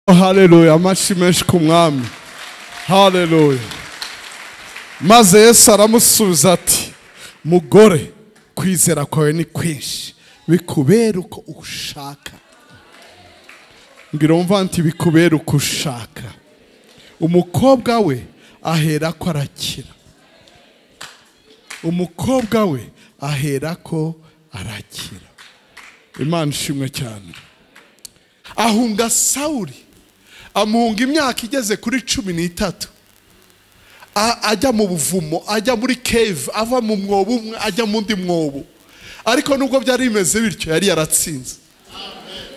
Haleluya, amashyi menshi ku mwami. Haleluya. Maze Yesu aramusubiza ati mugore, kwizera kwawe ni kwinshi, bikubera uko ushaka. Ngira umva nti bikubera uko ushaka. Umukobwa we ahera ko arakira. Umukobwa we ahera ko arakira. Imana ishimwe cyane. Ahunga Sawuli, amuhunga imyaka igeze kuri 13. Ajya mu buvumo, ajya muri cave, ava mu mwobo umwe ajya mu ndi mwobo. Ariko nubwo byari bimeze bityo yari yaratsinze.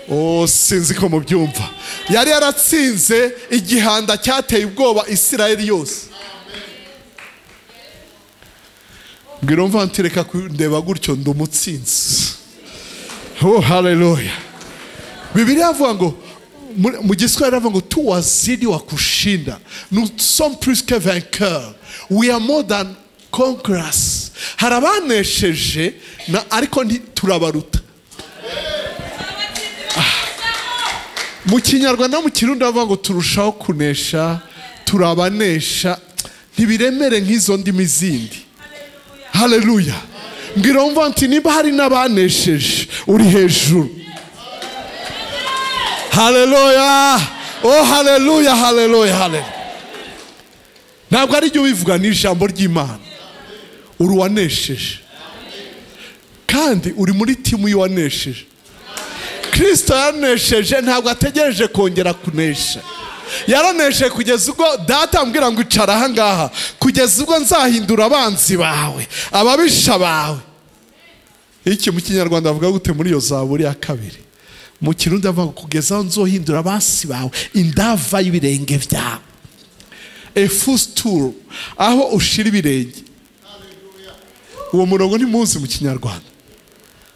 Oh, sinzi ko mubyumva. Yari yaratsinze igihanda cyateye ubwoba Isirayeli yose. Mbwira umva nti reka kundeba gutyo ndi umutsinzi. Oh, haleluya. Bibiliya avuga ngo mu Giswahili avuga ngo tuwazidi wa kushinda. Nous sommes plus que vainqueurs. We are more than conquerors. Hari abanesheje ariko ntiturabaruta. Mu Kinyarwanda mu Kirundi bavuga ngo turushaho kunesha, turabanesha, ntibiremere nk'izo ndimi zindi. Haleluya. Mbwira umva nti niba hari n'abanesheje uri hejuru. Haleluya. Oh, haleluya, haleluya, haleluya. Ntabwo ari ibyo bivuga, ni ijambo ry'Imana. Uri uwanesheje. Kandi uri muri timu y'uwanesheje. Kristo yanesheje, ntabwo ategereje kongera kunesha. Yaranesheje kugeza ubwo data ambwira ngo icara aha ngaha, kugeza ubwo nzahindura abanzi bawe, ababisha bawe. Iki mu Kinyarwanda avuga gute muri iyo Zaburi ya 2? Mu Kirundi avuga ngo kugeza aho nzohindura abansi bawe indava y'ibirenge byawe. A footstool, aho ushira ibirenge. Uwo murongo ni muzi mu Kinyarwanda.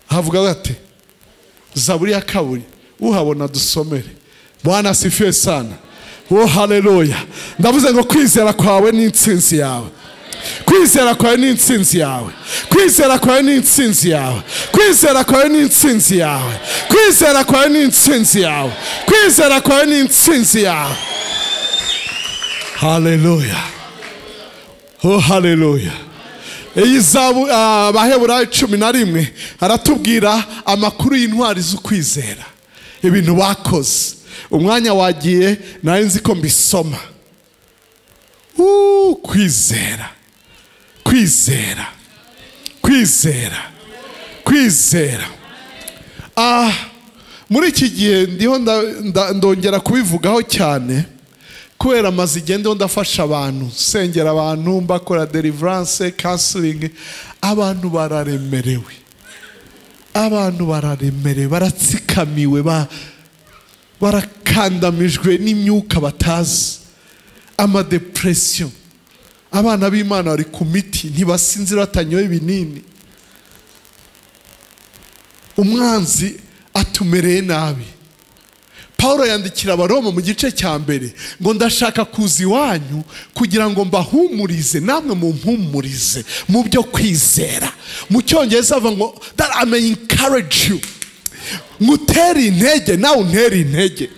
Havuga gate? Zaburi ya 2, uhabona dusomere. Bwana asifiwe sana. Oh, haleluya. Ndavuze ngo kwizera kwawe ni intsinzi yawe. Kwizera kwawe ni intsinzi yawe. Kwizera kwawe ni intsinzi yawe. Kwizera kwawe ni intsinzi yawe. Kwizera kwawe ni intsinzi yawe. Kwizera kwawe ni intsinzi yawe. Haleluya. Oh, haleluya. Iyi zabu Abaheburayo 11 aratubwira amakuru y'intwari z'ukwizera, ibintu bakoze. Umwanya wagiye nari nzi ko mbisoma. Kwizera, kwizera, kwizera, kwizera. Muri iki gihe ndiho ndongera kubivugaho cyane kubera amaze igende ndafasha abantu, sengera abantu, mbakora deliverance, counseling. Abantu bararemerewe, abantu bararemerewe, baratsikamiwe, barakandamijwe n'imyuka batazi, amadepression. Abana b'Imana bari ku miti, ntibasinzira batanyoye ibinini. Umwanzi atumereye nabi. Paulo yandikira Abaroma mu gice cya 1 ngo ndashaka kuza iwanyu kugira ngo mbahumurize namwe mumpumurize mu byo kwizera. Mu Cyongereza avuga ngo that I may encourage you. Ngutere intege nawe untere intege.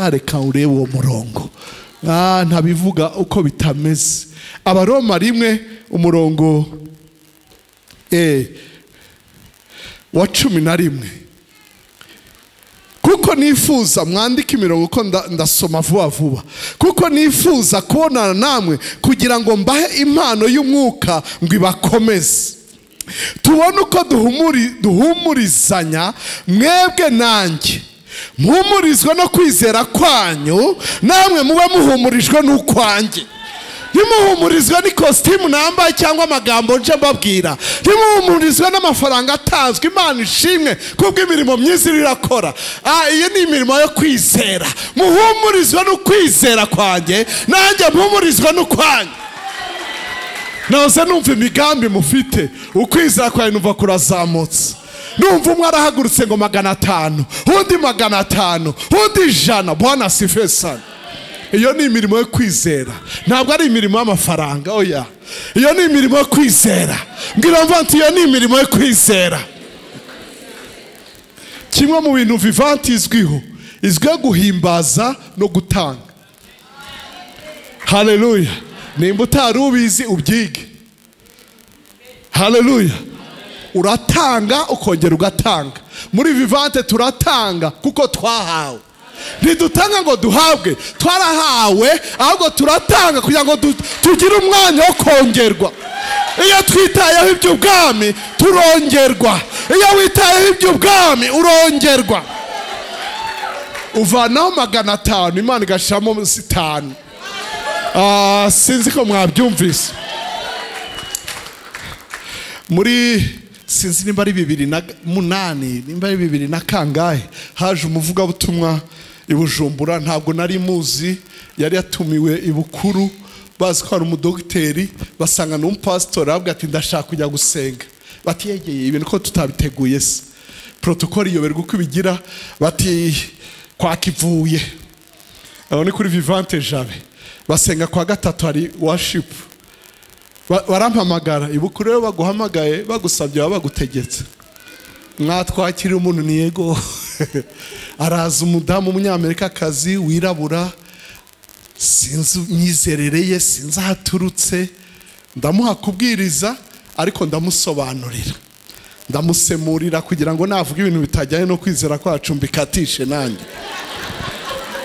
Reka urebe uwo murongo. Ntabivuga uko bitameze. Abaroma 1 umurongo wa 11. Kuko nifuza, mwandike imirongo ko ndasoma vuba vuba. Kuko nifuza kubonana namwe kugira ngo mbahe impano y'umwuka ngo ibakomeze. Tubone uko duhumurizanya mwebwe nanjye. Muhumurizwe no kwizera kwanyu, namwe mube muhumurijwe n'ukwanjye. Ntimuhumurizwe n'ikositimu nambaye cyangwa amagambo nje mbabwira. Ntimuhumurizwe n'amafaranga atanzwe. Imana ishimwe kubw'imirimo myiza irakora. Iyi ni imirimo yo kwizera. Muhumurizwe no kwizera kwanjye, nanjye muhumurizwe n'ukwanjye. Nahoze numva imigambi mufite, ukwizera kwawe numva kurazamutse. Numva umwe arahagurutse ngo 500, undi 500, undi 100. Bwana asifiwe sana. Iyo ni imirimo yo kwizera, ntabwo ari imirimo y'amafaranga. Oya, iyo ni imirimo yo kwizera. Mbwira mva nti iyo ni imirimo yo kwizera. Kimwe mu bintu Vivante izwiho, Izwiho guhimbaza no gutanga. Haleluya. Nimba utari ubizi ubyige. Haleluya. Uratanga ukongera ugatanga. Muri Vivante turatanga kuko twahawe. Ntidutanga ngo duhabwe, twarahawe, ahubwo turatanga kugira ngo tugire umwanya wo kongerwa. Iyo twitayeho iby'ubwami turongerwa. Iyo witayeho iby'ubwami urongerwa. Uvanaho 500 Imana igashiramo 5. Sinzi ko mwabyumvise. Muri sinzi nimba ari 2008 nimba ari 2000 na kangahe haje umuvugabutumwa i Bujumbura, ntabwo nari muzi, yari yatumiwe i Bukuru, bazi ko ari umudogiteri, basanga n'umupasitori, arabwira ati ndashaka kujya gusenga. Bati yegeye ibintu ko tutabiteguye se. Protocole iyoberwa uko ibigira, bati kwakivuye. Aho ni kuri Vivante Jabe. Basenga kwa gatatu hari worship. Barampamagara i Bukuru, rero baguhamagaye bagusabye baba bagutegetse. Mwatwakira umuntu ni yego. Araza umudamu umunyamerikakazi wirabura, sinzi imyizerere ye, sinzi aho aturutse, ndamuha kubwiriza ariko ndamusobanurira, ndamusemurira kugira ngo navuga ibintu bitajyanye no kwizera kwacu mbikatishe nanjye.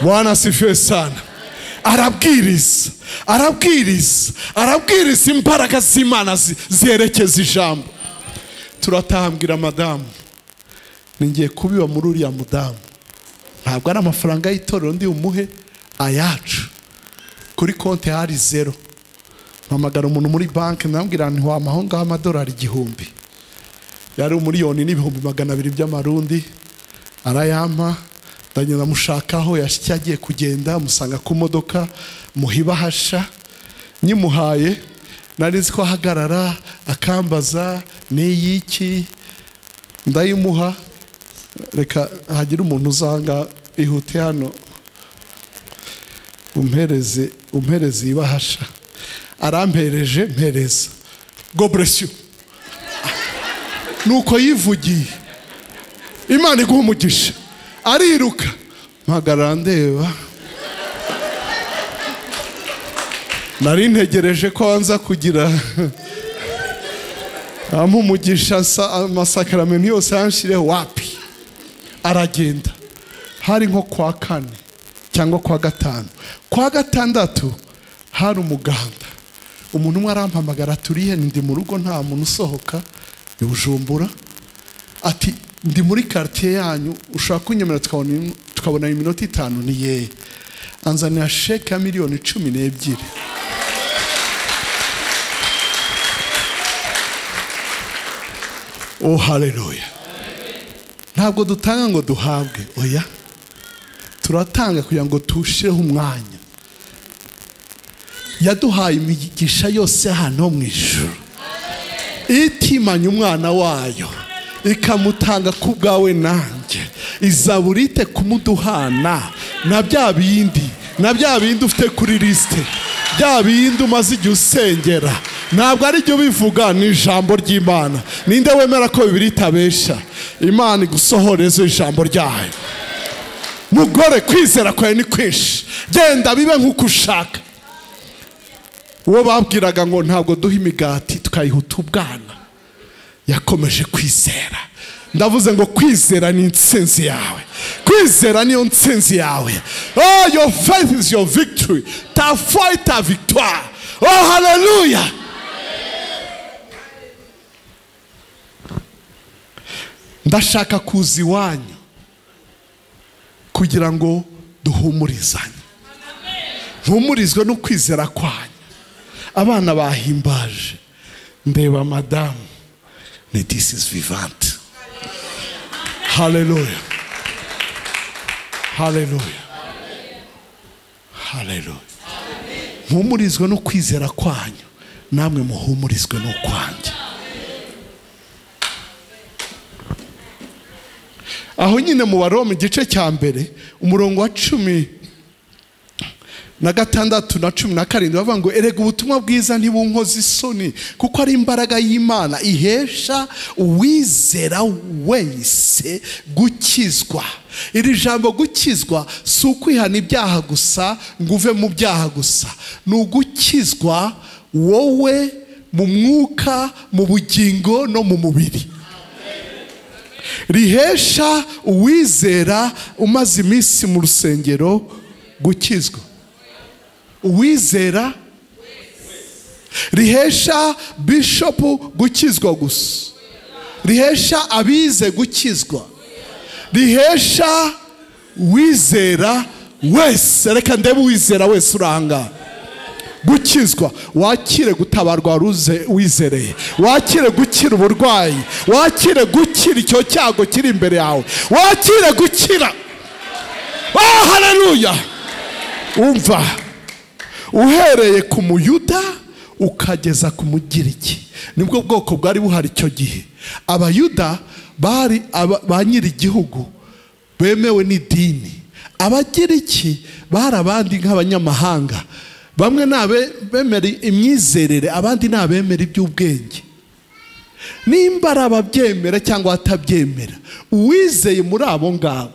Bwana asifiwe sana. Arabwiriza, arabwiriza, arabwiriza, imbaraga z'Imana ziherekeza ijambo. Turatambwira madamu, ningiye kubiba muri uriya mudamu, ntabwo ari amafaranga y'itorero ndi umuhe, ayacu. Kuri konti hari 0. Mpamagara umuntu muri banki ndamubwira nti wampa aho ngaho amadolari 1000. Yari 1,200,000 by'amarundi, arayampa. Ndagenda mushakaho yashyikiye agiye kugenda, musanga ku modoka muhibahasha, nyimuhaye nari nzi ko ahagarara akambaza n'iyiki, ndayimuha. Reka hagire umuntu uzanga ihute hano umpereze ibahasha. Arampereje mpereza. God bless you. Nuko yivugiye, Imana iguha umugisha. Ariruka, mpagarara ndeba. Nari ntegereje ko anza kugira ampa umugisha, amasakaramentu yose yanshireho, wapi. Aragenda. Hari nko kwa 4 cyangwa kwa 5. Kwa 6 hari umuganda. Umuntu umwe arampamagara, turihe? Ndi mu rugo nta muntu usohoka i Bujumbura. Ati ndi muri quartier yanyu, ushaka kunyemera tukabona iminota 5? Ni ye. Anzanira sheke ya 12,000,000. Oh haleluya. Ntabwo dutanga ngo duhabwe, oya. Turatanga kugira ngo tushireho umwanya. Yaduhaye imigisha yose hano mu ijuru. Itimanya umwana wayo ikamutanga ku bwawe nanjye, izaburite kumuduhana na bya bindi, na bya bindi ufite kuri liste, bya bindi umaze igihe usengera. Ntabwo ari byo bivuga, ni ijambo ry'Imana. Ninde wemera ko Bibiliya itabesha? Imana igusohoreze ijambo ryayo. Mugore, kwizera kwawe ni kwinshi, genda bibe nk'uko ushaka. Uwo babwiraga ngo ntabwo duha imigati tukayihuta ubwana, yakomeje kwizera. Ndavuze ngo kwizera ni intsinzi yawe. Kwizera niyo ntsinzi yawe. Oh, your faith is your victory. Ta foi est ta victoire. Oh, hallelujah. Ndashaka kuza iwanyu kugira ngo duhumurizanye. Mpumurizwe no kwizera kwanyu. Abana bahimbaje, ndeba madamu, ni this is Vivante. Hallelujah. Hallelujah. Hallelujah. Mpumurizwe no kwizera kwanyu, namwe muhumurizwe no kwanjye. Aho nyine mu Baroma igice cya mbere umurongo wa na 6 na 17 bavuga ngo erega ubutumwa bwiza ntibunkoze isoni, kuko ari imbaraga y'Imana ihesha uwizera wese gukizwa. Iri jambo gukizwa si ukwihana ibyaha gusa ngo uve mu byaha gusa, ni ugukizwa wowe mu mwuka, mu bugingo no mu mubiri. Rihesha uwizera umaze iminsi mu rusengero gukizwa. Uwizera rihesha bishopu gukizwa gusa, rihesha abize gukizwa, rihesha uwizera wese. Reka ndebe uwizera wese uranga gukizwa. Wakire gutabarwa ruze wizereye, wakire gukira uburwayi, wakire gukira icyo cyago kiri imbere yawe, wakire gukira. Oh, haleluya! Umva, uhereye ku Muyuda ukageza ku Mugiriki, nibwo bwoko bwari buhari icyo gihe. Abayuda bari ba nyir'igihugu bemewe n'idini, Abagiriki bari abandi nk'abanyamahanga. Bamwe nabemera imyizerere, abandi nabemera iby'ubwenge. Nimba ari ababyemera cyangwa atabyemera, uwizeye muri abo ngabo,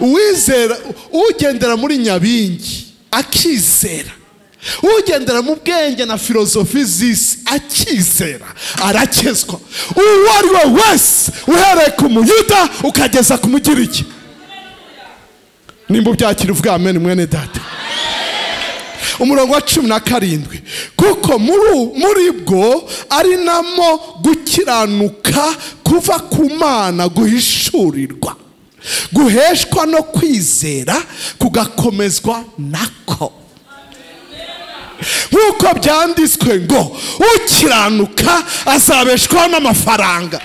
uwizera ugendera muri nyabingi akizera, ugendera mu bwenge na filozofi z'isi akizera, arakizwa. Uwo ari we wese uhereye ku Muyuda ukageza ku Mugiriki. Nimba ubyakira uvuga amen mwene data. Umurongo wa 17, kuko muri bwo ari namo gukiranuka kuva ku Mana guhishurirwa, guheshwa no kwizera kugakomezwa nako. Nk'uko byanditswe ngo ukiranuka azabeshwaho n'amafaranga.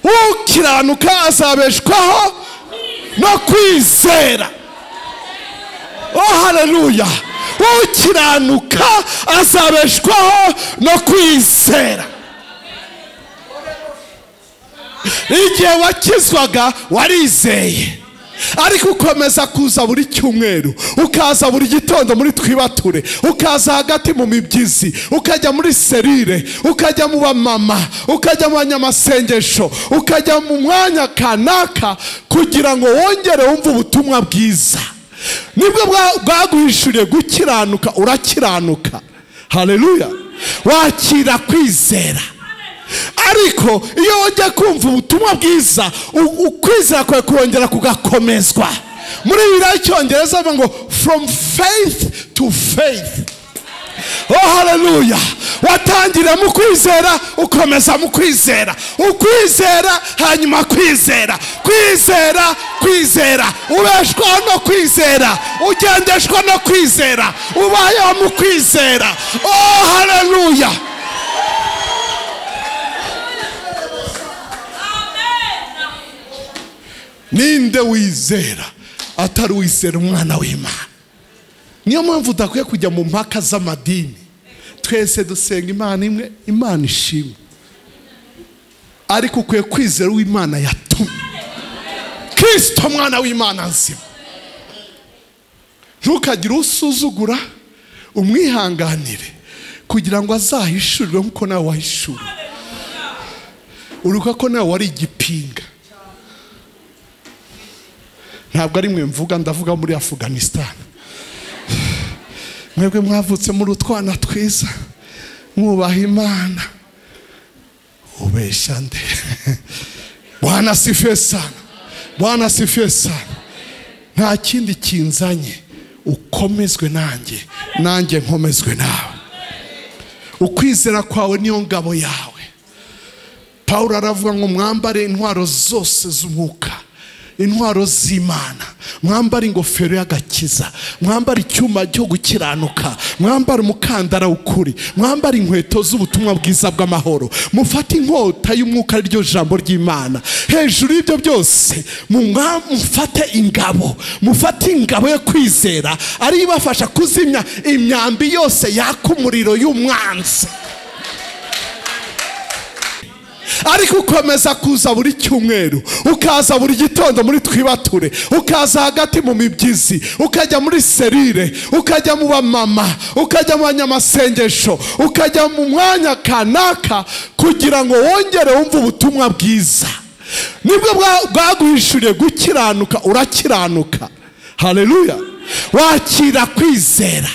Ukiranuka azabeshwaho no kwizera. Oh, haleluya! Ukiranuka azabeshwaho no kwizera. Igihe wakizwaga warizeye, ariko ukomeza kuza buri cyumweru, ukaza buri gitondo muri twibature, ukaza hagati mu mibyizi, ukajya muri serire, ukajya mu bamama, ukajya mu banyamasengesho, ukajya mu mwanya kanaka kugira ngo wongere wumve ubutumwa bwiza. Nibwo bwaguhishuriye gukiranuka, urakiranuka. Haleluya! Wakira kwizera. Ariko iyo wongeye kumva ubutumwa bwiza, ukwizera kwawe kurongera kugakomezwa. Muri Bibiliya y'Icyongereza bavuga ngo from faith to faith. Oh, haleluya! Watangira mu kwizera, ukomeza mu kwizera, ukwizera hanyuma kwizera, kwizera, kwizera, ubeshwaho no kwizera, ugendeshwa no kwizera, ubayeho mu kwizera. Oh, haleluya! Ninde wizera atari wizera umwana w'Imana? Niyo mpamvu udakwiye kujya mu mpaka z'amadini. Twese dusenga Imana imwe, Imana ishimwe, ariko ukwiye kwizera uw'Imana yatumye, Kristo mwana w'Imana nzima. Ntukagire usuzugura, umwihanganire kugira ngo azahishurirwe nk'uko nawe wahishuriwe. Uruka ko nawe wari igipinga. Ntabwo ari mwe mvuga, ndavuga muri Afghanistan. Mwebwe mwavutse muri utwana twiza, mwubaha Imana. Ubesha nde? Bwana asifiwe sana. Bwana asifiwe sana. Nta kindi kinzanye, ukomezwe nanjye, nanjye nkomezwe nawe. Ukwizera kwawe niyo ngabo yawe. Paulo aravuga ngo mwambare intwaro zose z'umwuka, intwaro z'Imana, mwambare ingofero y'agakiza, mwambare icyuma cyo gukiranuka, mwambare umukandara w'ukuri, mwambare inkweto z'ubutumwa bwiza bw'amahoro, mufate inkota y'umwuka ariryo jambo ry'Imana. Hejuru y'ibyo byose mufate ingabo, mufate ingabo yo kwizera ari ibafasha kuzimya imyambi yose yaka umuriro y'umwanzi. Ariko ukomeza kuza buri cyumweru, ukaza buri gitondo muri twibature, ukaza hagati mu mibyizi, ukajya muri serire, ukajya mu bamama, ukajya mu banyamasengesho, ukajya mu mwanya kanaka kugira ngo wongere wumve ubutumwa bwiza. Nibwo bwaguhishuriye gukiranuka, urakiranuka. Haleluya. Wakira kwizera.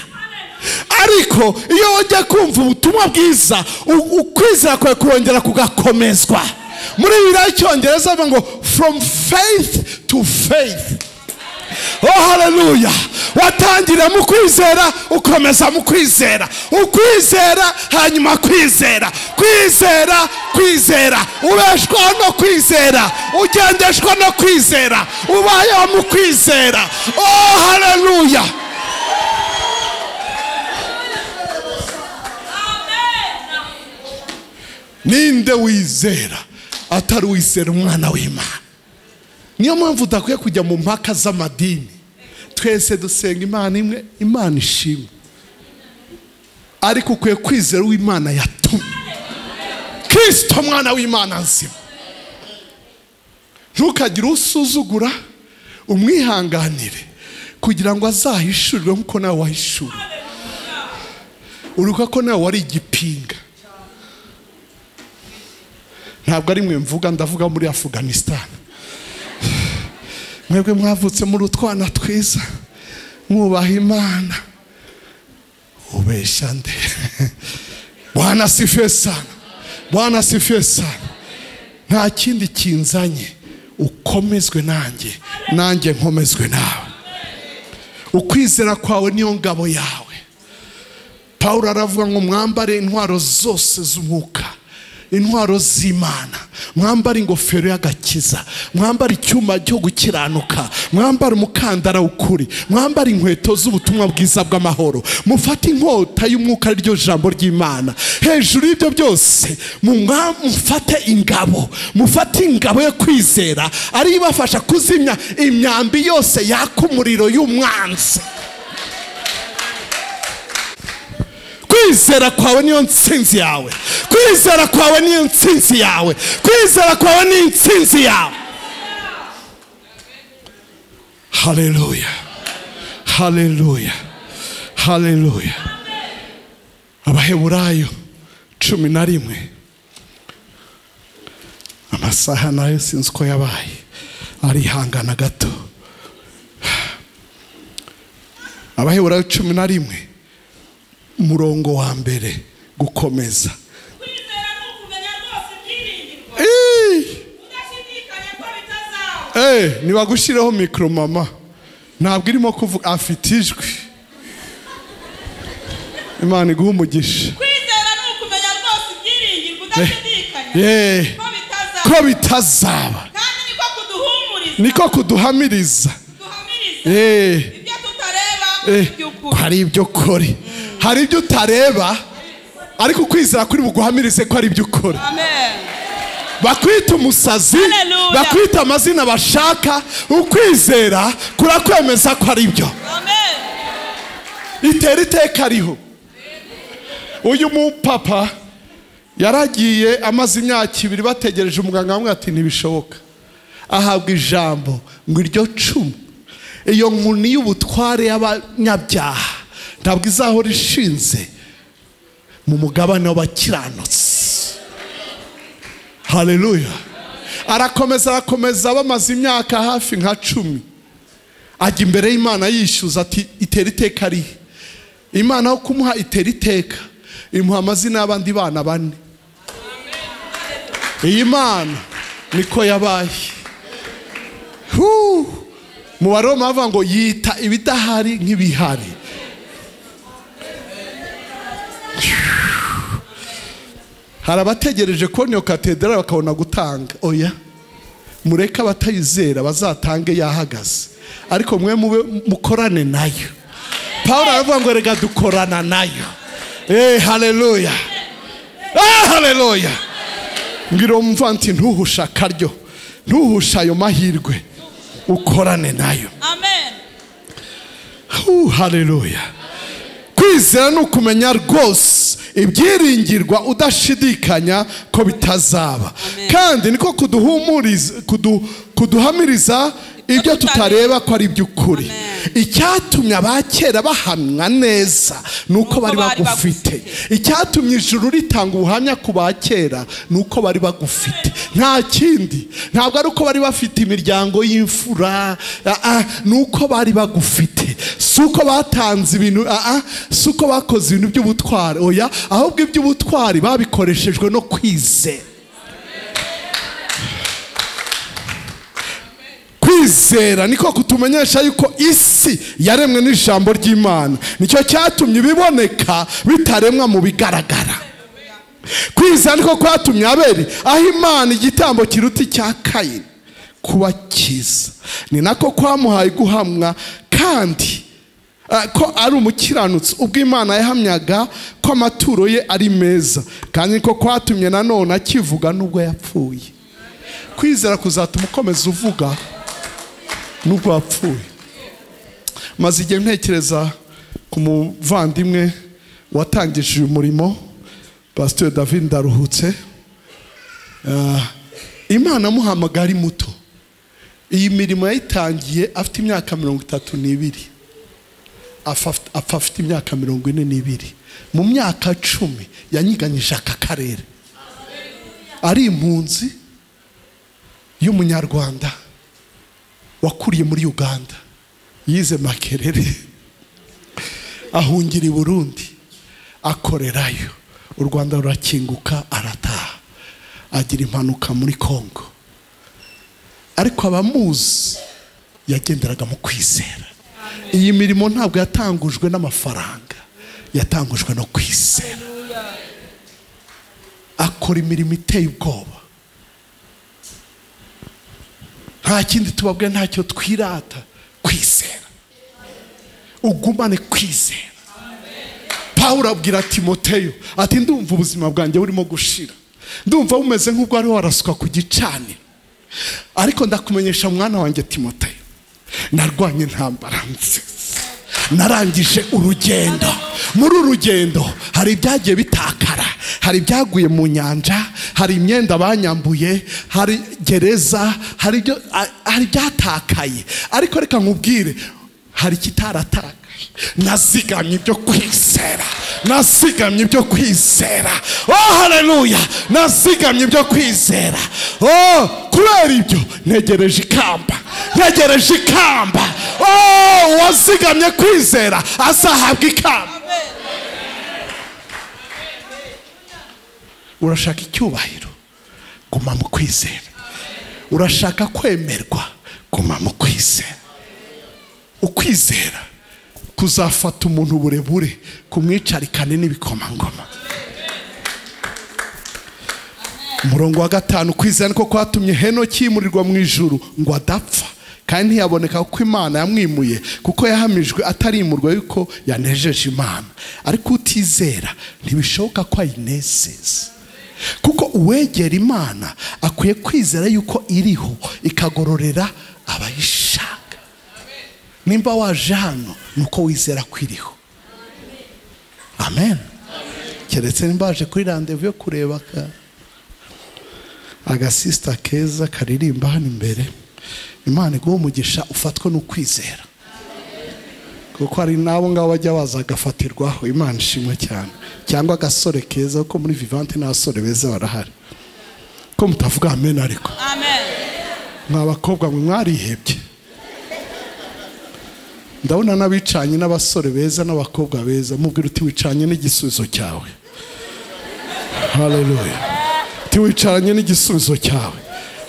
Ariko iyo wongeye kumva ubutumwa bwiza, ukwizera kwawe kurongera kugakomezwa. Muri Bibiliya y'Icyongereza bavuga ngo from faith to faith. Oh haleluya. Watangira mu kwizera, ukomeza mu kwizera, ukwizera hanyuma kwizera, kwizera, kwizera, ubeshwaho no kwizera, ugendeshwa no kwizera, ubayeho mu kwizera. Oh haleluya. Ninde wizera atari wizera umwana w'Imana? Niyo mpamvu udakwiye kujya mu mpaka z'amadini. Twese dusenga Imana imwe, Imana ishimwe. Ariko ukwiye kwizera uw'Imana yatumye, Kristo mwana w'Imana nzima. Ntukagire usuzugura, umwihanganire kugira ngo azahishurirwe nkuko nawe wahishuriwe. Uruka ko nawe wari igipinga. Ntabwo ari mwe mvuga, ndavuga muri Afghanistan. Mwebwe mwavutse muri utwana twiza, mwubaha Imana. Ubesha nde? Bwana asifiwe sana. Bwana asifiwe sana. Nta kindi kinzanye, ukomezwe nanjye, nanjye nkomezwe nawe. Ukwizera kwawe niyo ngabo yawe. Paulo aravuga ngo mwambare intwaro zose z'umwuka, intwaro z'Imana, mwambare ingofero y'agakiza, mwambare icyuma cyo gukiranuka, mwambare umukandara w'ukuri, mwambare inkweto z'ubutumwa bwiza bw'amahoro, mufate inkota y'umwuka ariryo jambo ry'Imana. Hejuru y'ibyo byose mufate ingabo, mufate ingabo yo kwizera ari ibafasha kuzimya imyambi yose yaka umuriro y'umwanzi. Kwizera kwawe niyo ntsinzi yawe. Kwizera kwawe niyo ntsinzi yawe. Kwizera kwawe ni ntsinzi yawe. Haleluya. Haleluya. Haleluya. Abaheburayo 11. Amasaha nayo sinzi uko yabaye, arihangana gato. Abaheburayo 11 murongo wa mbere gukomeza. Nibagushyireho mikoro mama, ntabwo irimo kuvuga, afite ijwi. Imana iguhe umugisha. Kwizera ni ukumenya rwose ibyiringirwa udashidikanya ko bitazaba, kandi niko kuduhumuriza, niko kuduhamiriza ibyo tutareba ko ari ibyo kore. Hari ibyo utareba ariko ukwizera kuri buguhamirize ko ari ibyo ukora. Amen. Bakwita umusazi, bakwita amazina bashaka, ukwizera kurakwemeza ko ari byo. Amen. Itera iteka ariho. Uyu mupapa yaragiye amaze imyaka 2 bategereje umuganga amwe ati ntibishoboka. Ahabwa ijambo ngo iryo cumu, iyo nkuni y'ubutware y'abanyabyaha ntabwo izahora ishinze mu mugabane w'abakiranutsi. Haleluya. Arakomeza arakomeza, bamaze imyaka hafi nka 10 ajya imbere y'Imana yishyuza ati itera iteka ari. Imana aho kumuha itera iteka imuha amazina y'abandi bana 4. Iyi Mana niko yabaye. Mu Baroma bavuga ngo yita ibidahari nk'ibihari. Hari abategereje kubona iyo katedrali bakabona gutanga. Oya, mureke abatayizera bazatange yahagaze, ariko mwe mube mukorane nayo. Paulo aravuga ngo rega dukorana nayo. Haleluya. Haleluya. Ngira umva nti ntuhusha akaryo, ntuhusha ayo mahirwe, ukorane nayo. Amen. Haleluya. Kwizera ni ukumenya rwose Ibyiringirwa udashidikanya ko bitazaba. Kandi niko kuduhamiriza ibyo tutareba ko ari iby'ukuri. Icyatumye abakera bahamwa neza nuko bari bagufite. Icyatumye ijuru ritanga ubuhamya ku bakera nuko bari bagufite. Nta kindi, ntabwo ari uko bari bafite imiryango y'imfura, nuko bari bagufite. Suko batanze ibintu, suko bakoze ibintu by'ubutwari, oya, ahubwo iby'ubutwari babikoreshejwe no kwizera. Kwizera niko kutumenyesha yuko isi yaremwe n'ijambo ry'Imana. Nicyo cyatumye ibiboneka bitaremwa mu bigaragara. Kwizera niko kwatumye Abeli aho Imana igitambo kiruta icya Kayini kuba cyiza. Ni nako kwamuhaye guhamwa kandi ko ari umukiranutsi ubwo Imana yahamyaga ko amaturo ye ari meza. Kandi niko kwatumye nanone akivuga nubwo yapfuye. Kwizera kuzatuma ukomeza uvuga nubwo wapfuye. Maze igihe ntekereza ku muvandimwe watangije uyu murimo, Pastor David Ndaruhutse. Imana amuhamagara ari muto. Iyi mirimo yayitangiye afite imyaka 32, apfa afite imyaka 42. Mu myaka 10 yanyiganyije aka karere. Ari impunzi y'umunyarwanda wakuriye muri Uganda, yize Makerere, ahungira i Burundi, akorerayo. U Rwanda rurakinguka arataha, agira impanuka muri Kongo. Ariko abamuzi yagenderaga mu kwizera. Iyi mirimo ntabwo yatangujwe n'amafaranga, yatangujwe no kwizera. Akora imirimo iteye ubwoba. Nta kindi tubabwe, ntacyo twirata, kwizera. Ugumane kwizera. Pawulo abwira Timoteyo ati ndumva ubuzima bwanjye burimo gushira, ndumva bumeze nk'ubwo ari warasuka ku gicaniro, ariko ndakumenyesha mwana wanjye Timoteyo, narwanye intambara nziza, narangije urugendo. Muri urugendo hari ibyagiye bitakara, hari ibyaguye mu nyanja, hari imyenda banyambuye, hari gereza, hari ibyatakaye. Ariko reka nkubwire, hari ikitaratakaye. Nazigamye ibyo kwizera, nazigamye ibyo kwizera. Oh haleluya, nazigamye ibyo kwizera. Oh, kubera ibyo ntegereje ikamba, ntegereje ikamba. Oh, wazigamye kwizera azahabwa ikamba. Urashaka icyubahiro, guma mu kwizera. Urashaka kwemerwa, guma mu kwizera. Ukwizera kuzafata umuntu burebure kumwicarikane n'ibikomangoma. Umurongo wa 5, kwizera niko kwatumye Henoki yimurirwa mu ijuru ngo adapfa, kandi ntiyaboneka kuko Imana yamwimuye, kuko yahamijwe atarimurwa yuko yanejeje Imana. Ariko utizera ntibishoboka ko ayinezeza, kuko uwegera Imana akwiye kwizera yuko iriho ikagororera abayishaka. Nimba waje hano nuko wizera kwiriho. Amen. Keretse nimba waje kuri rendez-vous yo kureba agasista keza karirimba hano imbere, Imana iguhe umugisha ufatwe no kwizera. Kuko hari nabo ngabo bajya baza agafatirwaho. Imana ishimwe cyane. Cyangwa agasore keza, kuko muri Vivante n'abasore beza barahari. Ko mutavuga amen ariko. Amen. Mwa bakobwa mwe mwarihebye. Ndabona n'abicanye n'abasore beza n'abakobwa beza, mubwira uti wicanye n'igisubizo cyawe. Haleluya. Uti wicaranye n'igisubizo cyawe.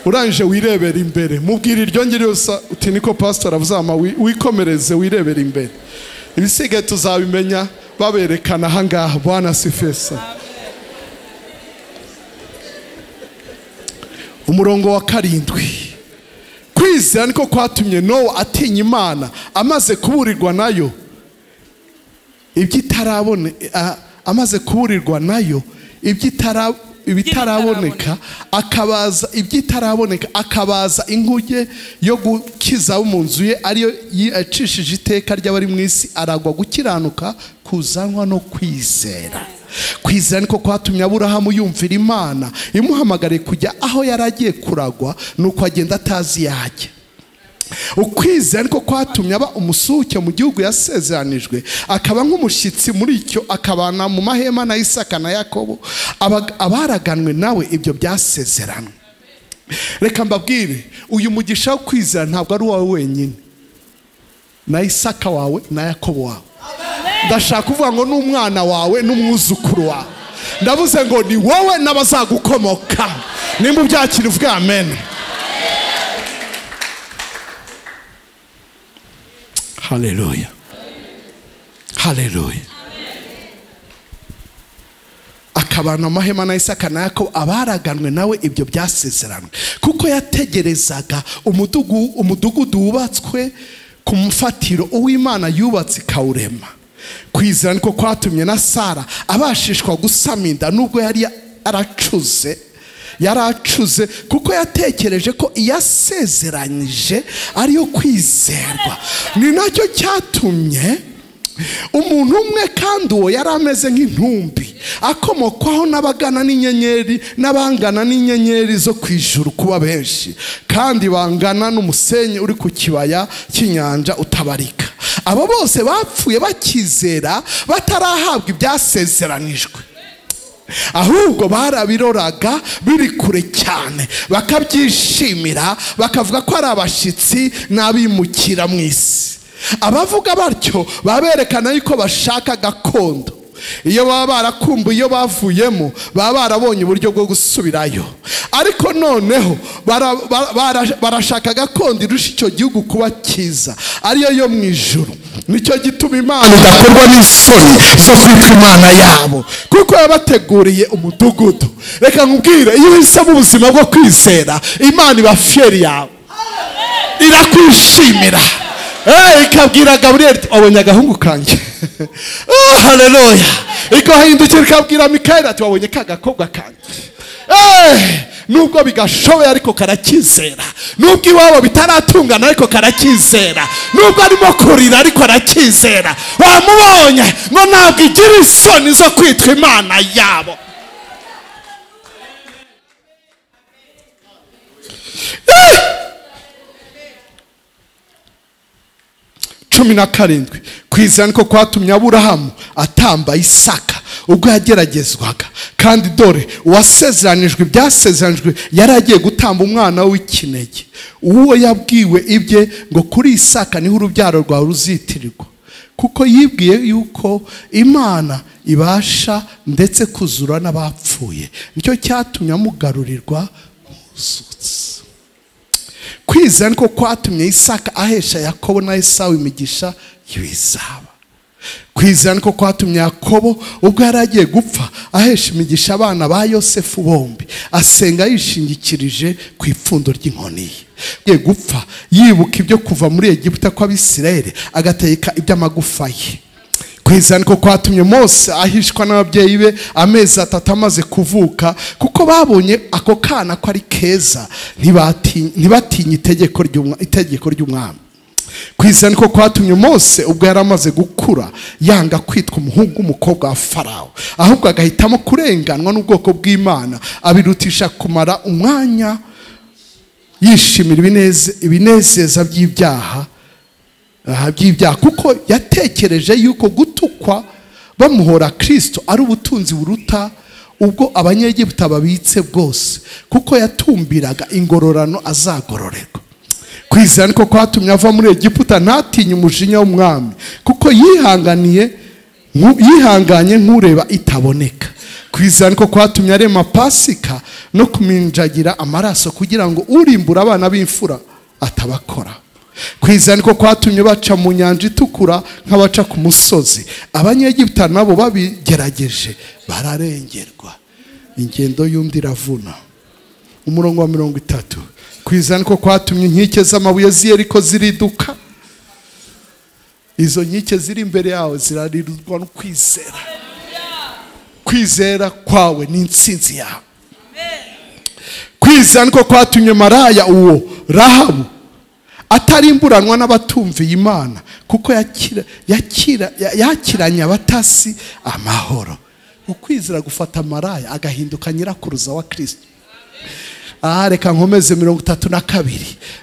Urangije wirebera imbere, mubwira iryo ngiri yose uti niko pastor avuzama, wikomereze wirebera imbere. Ibisigaye tuzabimenya baberekana aha ngaha. Bwana sifesa. Umurongo wa 7, kwizera niko kwatumye Nowa atinya Imana amaze kuburirwa nayo ibyitarabone, amaze kuburirwa nayo ibitaraboneka, akabaza ibyitaraboneka, akabaza inkuge yo gukiza mu nzu ye, ariyo yacishije iteka ry'abari mu isi, aragwa gukiranuka kuzanwa no kwizera. Kwizera niko kwatumye Aburahamu yumvira Imana imuhamagariye kujya aho yari agiye kuragwa, nuko agenda atazi yajya. Ukwizera niko kwatumye aba umusuke mu gihugu yasezeranijwe, akaba nk'umushyitsi muri icyo, akabana mu mahema na Isaka na Yakobo, abaraganwe nawe ibyo byasezeranwe. Reka mbabwire, uyu mugisha wo kwizera ntabwo ari uwawe wenyine, na Isaka wawe na Yakobo wawe. Ndashaka kuvuga ngo n'umwana wawe n'umwuzukuru wawe. Ndavuze ngo ni wowe n'abazagukomoka. Nimba ubyakira uvuge amen. Haleluya, haleluya. Akabana amahema na Isaka na Yakobo, abaraganwe nawe ibyo byasezeranwe, kuko yategerezaga umudugudu wubatswe ku mufatiro uw'Imana yubatse ikawurema. Kwizera niko kwatumye na Sara abashishwa gusama inda nubwo yari yaracuze, kuko yatekereje ko iyasezeranyije ariyo kwizerwa. Ni nacyo cyatumye umuntu umwe kandi uwo yari ameze nk'intumbi akomokwaho n'abagana n'inyenyeri n'abangana n'inyenyeri zo ku ijuru kuba benshi, kandi bangana n'umusenyi uri ku kibaya cy'inyanja utabarika. Abo bose bapfuye bakizera batarahabwa ibyasezeranijwe, ahubwo barabiroraga biri kure cyane, bakabyishimira, bakavuga ko ari abashyitsi n'abimukira mu isi. Abavuga batyo baberekana yuko bashaka gakondo. Iyo baba barakumbuye iyo bavuyemo, baba barabonye uburyo bwo gusubirayo. Ariko noneho barashaka gakondo irusha icyo gihugu kuba cyiza, ariyo yo mu ijuru. Nicyo gituma Imana idakorwa n'isoni zo kwitwa Imana yabo, kuko yabateguriye umudugudu. Reka nkubwire, iyo uhisemo ubuzima bwo kwizera, Imana iba fieri yawe, irakwishimira. Ikabwira Gabriel, wabonye agahungu kanjye. Oh, haleluya. Ikahindukira ikabwira Mikaeli ati wabonye ka gakobwa kanjye. Nubwo bigashoboye ariko karakizera, nubwo iwabo bitaratungana ariko karakizera, nubwo arimo kurira ariko arakizera. Wamubonye ngo ntabwo igira isoni zo kwitwa Imana yabo. 17. Kwizera niko kwatumye Aburahamu atamba Isaka ubwo yageragezwaga, kandi dore uwasezeranijwe ibyasezeranijwe yari agiye gutamba umwana w'ikinege, uwo yabwiwe ibye ngo kuri Isaka niho urubyaro rwawe ruzitirirwa, kuko yibwiye yuko Imana ibasha ndetse kuzura n'abapfuye. Nicyo cyatumye amugarurirwa nk'uzutse. Kwizera niko kwatumye Isaka ahesha Yakobo na Esawu imigisha y'ibizaba. Kwizera niko kwatumye Yakobo ubwo yari agiye gupfa ahesha imigisha abana ba Yosefu bombi, asenga yishingikirije ku ipfundo ry'inkoni ye. Agiye gupfa yibuka ibyo kuva muri Egiputa kw'Abisirayeli, agateka iby'amagufa ye. Kwizera niko kwatumye Mose ahishwa n'ababyeyi be amezi 3 amaze kuvuka, kuko babonye ako kana ko ari keza, ntibatinye itegeko ry'umwami. Kwizera niko kwatumye Mose ubwo yari amaze gukura yanga kwitwa umuhungu w'umukobwa wa Farawo, ahubwo agahitamo kurenganwa n'ubwoko bw'Imana, abirutisha kumara umwanya yishimira ibinezeza by'ibyaha, kuko yatekereje yuko gutukwa bamuhora Kristo ari ubutunzi buruta ubwo Abanyegiputa babitse bwose, kuko yatumbiraga ingororano azagororerwa. Kwizera niko kwatumye ava muri Egiputa ntatinye umujinya w'umwami, kuko yihanganye nk'ureba itaboneka. Kwizera niko kwatumye arema Pasika no kuminjagira amaraso, kugira ngo urimbura abana b'imfura atabakora. Kwizera niko kwatumye baca mu nyanja itukura nk'abaca ku musozi, Abanyegiputa nabo babigerageje bararengerwa. Ingendo y'undi iravuna. Umurongo wa 30. Kwizera niko kwatumye inkike z'amabuye z'i Yeriko ziriduka. Izo nkike ziri imbere yawe zirarirwa no kwizera. Kwizera kwawe ni intsinzi yawe. Kwizera niko kwatumye maraya uwo Rahabu atarimburanwa n'abatumviye Imana, kuko yakiranye abatasi amahoro. Ukwizera gufata maraya agahinduka nyirakuruza wa Kristo. Reka nkomeze 32.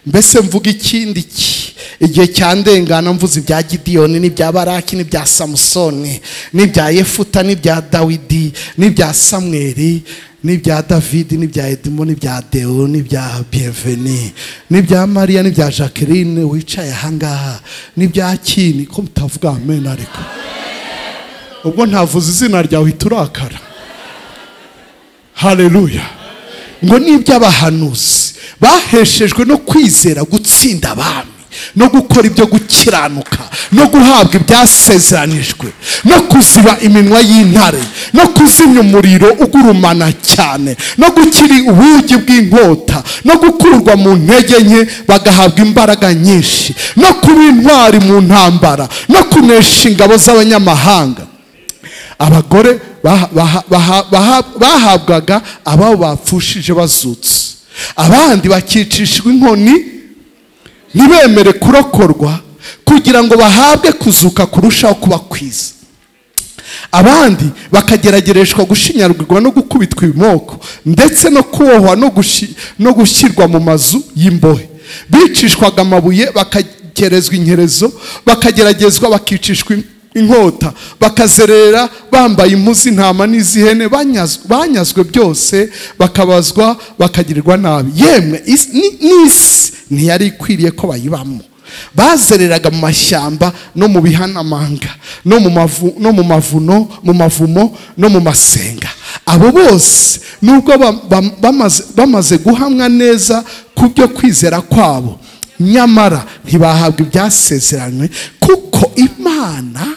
Mbese mvuga ikindi ki? Igihe cyandengana mvuze ibya Gidiyoni n'ibya Baraki n'ibya Samusoni n'ibya Yefuta n'ibya Dawidi n'ibya Samweli n'ibya David n'ibya Edmo n'ibya Deo n'ibya Bienvenue n'ibya Maria n'ibya Jacqueline wicaye ahangaha n'ibya Kini. Ko mutavuga amen? Ariko ubwo ntavuze izina ryawe iturakara. Haleluya. Ngo n'iby'abahanuzi baheshejwe no kwizera gutsinda abami no gukora ibyo gukiranuka no guhabwa ibyasezeranijwe no kuziba iminwa y'intare no kuzimya umuriro ugurumana cyane no gukira ubugi bw'inkota no gukurwa mu ntege nke bagahabwa imbaraga nyinshi no kuba intwari mu ntambara no kunesha ingabo z'abanyamahanga. Abagore bahabwaga ababo bapfushije bazutse, abandi bakicishwa inkoni ntibemere kurokorwa kugira ngo bahabwe kuzuka kurushaho kuba kwiza. Abandi bakageragereshwa gushinyarwirwa no gukubitwa ibimoko ndetse no kubohwa no gushyirwa mu mazu y'imbohe. Bicishwaga amabuye, bakagerezwa inkerezo, bakageragezwa bakicishwa inkota, bakazerera bambaye impu z'intama n'iz'ihene, banyazwe byose, bakabazwa bakagirirwa nabi. Yemwe n'isi ntiyari ikwiriye ko bayibamo. Bazereraga mu mashyamba no mu bihanamanga no mu mavumo no mu masenga. Abo bose nubwo bamaze guhamwa neza ku byo kwizera kwabo, nyamara ntibahabwa ibyasezeranywe, kuko Imana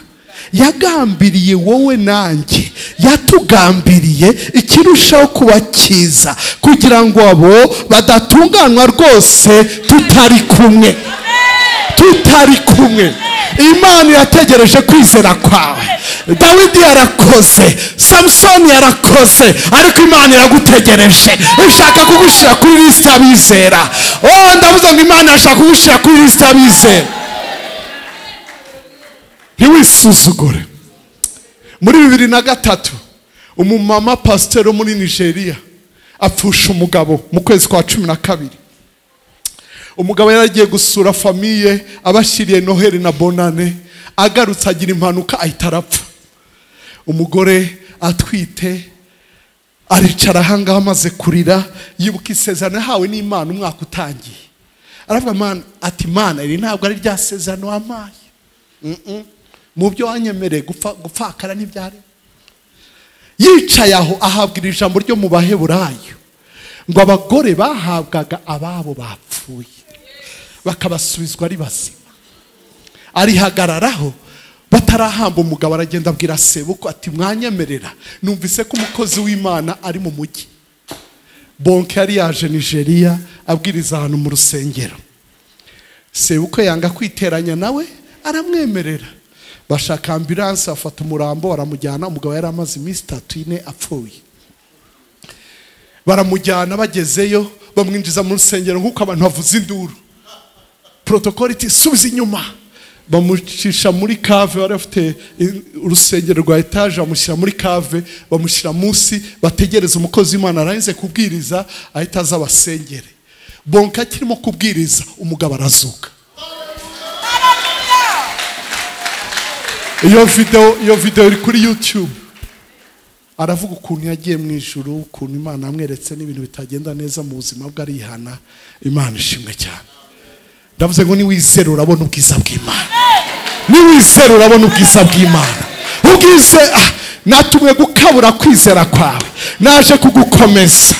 yagambiriye wowe nanjye, yatugambiriye ikirushaho kuba cyiza, kugira ngo abo badatunganwa rwose tutari kumwe. Tutari kumwe. Imana yategereje kwizera kwawe. Dawidi yarakoze, Samsoni yarakoze, ariko Imana iragutegereje. Ishaka kugushyira kuri lisite y'abizera. Oh, ndavuze ngo Imana irashaka kugushyira kuri lisite y'abizera. Ntiwisuzugure. Muri 2003 umumama pasiteri wo muri Nigeria apfusha umugabo mu kwezi kwa 12. Umugabo yaragiye gusura famiye abashyiriye Noheli na Bonane, agarutse agira impanuka ahita arapfa. Umugore atwite aricara ahangaha amaze kurira, yibuka isezerano yahawe n'Imana umwaka utangiye. Aravuga Mana ati Mana, iri ntabwo ari rya sezerano wampaye. Mu byo wanyemereye gupfakara ntibyari. Yicaye aho ahabwa ijambo ryo mu Baheburayo ngo abagore bahabwaga ababo bapfuye bakabasubizwa ari bazima. Arihagararaho batarahamba umugabo, aragenda abwira sebukwe ati mwanyemerera, numvise ko umukozi w'Imana ari mu mujyi. Bonke yari yaje Nigeria abwiriza ahantu mu rusengero. Sebukwe yanga kwiteranya nawe, aramwemerera. Bashaka ambulance, afata umurambo baramujyana. Umugabo yari amaze iminsi 3 4 apfuye. Baramujyana, bagezeyo bamwinjiza mu rusengero nk'uko abantu bavuza induru. Protocol iti subiza inyuma. Bamucisha muri cave, bari bafite urusengero rwa etage, bamushyira muri cave, bamushyira munsi, bategereza umukozi w'Imana arangize kubwiriza ahita aza abasengere. Bonka akirimo kubwiriza umugabo arazuka. Iyo video iri kuri YouTube. Aravuga ukuntu yagiye mu ijuru, ukuntu Imana amweretse n'ibintu bitagenda neza mu buzima bwe, arihana. Imana ishimwe cyane. Ndavuze ngo niwizera urabona ubwiza bw'Imana. Niwizera urabona ubwiza bw'Imana. Ubwize natumwe gukabura kwizera kwawe, naje kugukomeza.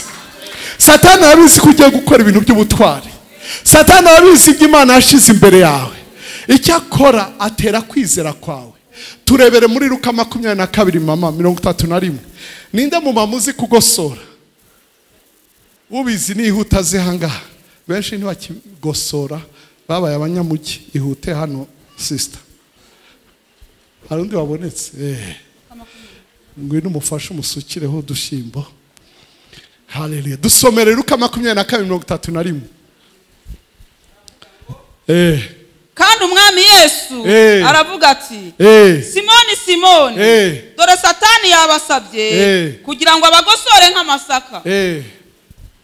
Satani arabizi ko ugiye gukora ibintu by'ubutwari. Satani arabizi ibyo Imana yashize imbere yawe. Icyakora atera kwizera kwawe. Turebere muri Luka 22 mama 31. Ninde mu mama uzi kugosora? Ubizi nihuta zihangaha. Benshi ntibakigosora, babaye abanyamugi. Ihute hano sister. Hari undi wabonetse? Ngwino umufashe umusukireho udushimbo. Haleluya. Dusomere Luka 22:31. Kandi Kandi umwami Yesu aravuga ati Simoni Simoni, dore Satani yabasabye kugira ngo abagosore nk'amasaka,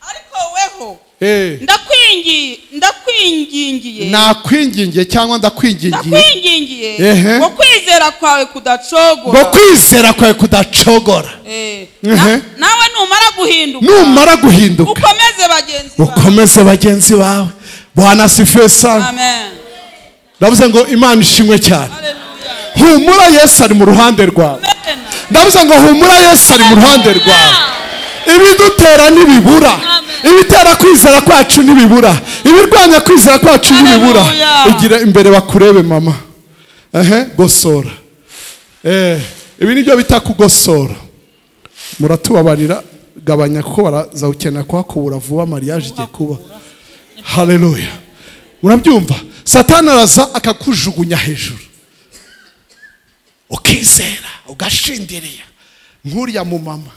ariko weho ndakwingingiye nakwingingiye cyangwa ndakwingingiye ngo kwizera kwawe kudacogora, ngo kwizera kwawe kudacogora. Nawe numara guhinduka ukomeze bagenzi bawe. Bwana asifiwe sana. Amen. Ndavuze ngo Imana ishimwe cyane. Humura, Yesu ari mu ruhande rwawe. Ndavuze ngo humura, Yesu ari mu ruhande rwawe. Ibidutera ntibibura, ibitera kwizera kwacu ntibibura, ibirwanya kwizera kwacu ntibibura. Igira imbere bakurebe mama. Gosora. Ibi nibyo bita kugosora. Muratubabarira, gabanya kuko baraza gukenera kuhakubura vuba, mariage igiye kuba. Haleluya. Murabyumva? Satani araza akakujugunya hejuru, ukizera ugashindirira nk'uriya mu mama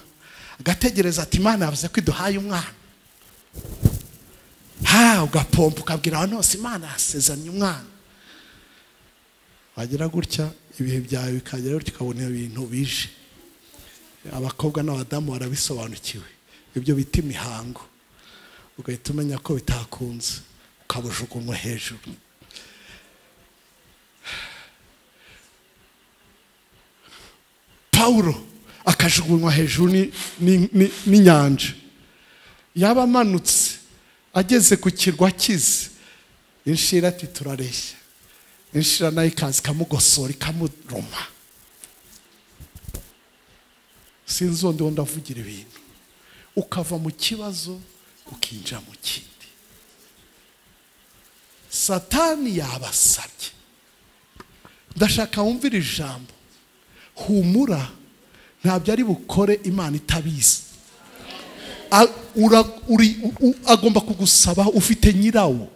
agategereza ati Imana yavuze ko iduhaye umwana. Ugapompa ukabwira abantu bose Imana yasezeranye umwana. Wagira gutya ibihe byawe bikagera gutya ukabona ibintu bije. Abakobwa n'abadamu barabisobanukiwe ibyo bita imihango, ugahita umenya ko bitakunze, ukabujugunywa hejuru. Paulo akajugunywa hejuru n'inyanja. Yaba amanutse ageze ku kirwa akize, inshira ati turareshya. Inshira nayo ikaza ikamugosora ikamuruma. Sinzi undi ndavugira ibintu. Ukava mu kibazo ukinjira mu kindi. Satani yabasabye. Ndashaka wumvira ijambo. Humura, ntabyo ari bukore Imana itabizi. Agomba kugusaba, ufite nyirawo.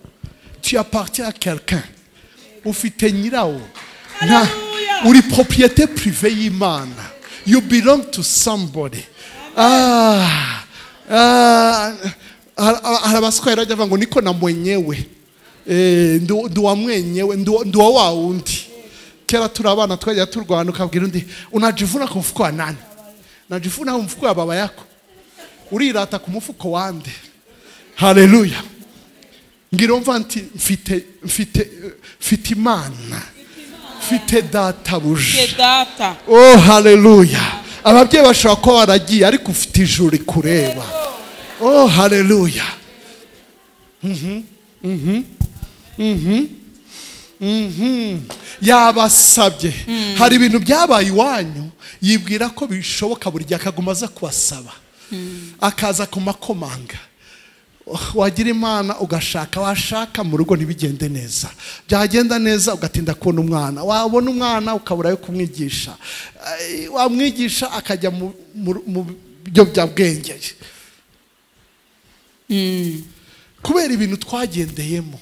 Tu appartiens à quelqu'un. Ufite nyirawo. Uri propriété privée y'Imana. You belong to somebody. Hari abaswahili bajya bavuga ngo niko na mwenyewe. Nduwa mwenyewe, nduwa wa wundi. Kera turi abana twajya turwana ukabwira undi unajivuna ku mufuko wa nani? Najivuna ku mufuko wa baba yako. Urirata ku mufuko wande. Haleluya. Ngira umva nti mfite Imana. Mfite databuja. Oh haleluya. Ababyeyi bashobora kuba baragiye ariko ufite ijuru rikureba. Oh haleluya. Yabasabye. Hari ibintu byabaye iwanyu yibwira ko bishoboka buri gihe akaguma aza kubasaba, akaza kumakomanga. Wagira Imana ugashaka, washaka mu rugo ntibigende neza, byagenda neza ugatinda kubona umwana, wabona umwana ukabura yo kumwigisha, wamwigisha akajya mu biyobyabwenge. Kubera ibintu twagendeyemo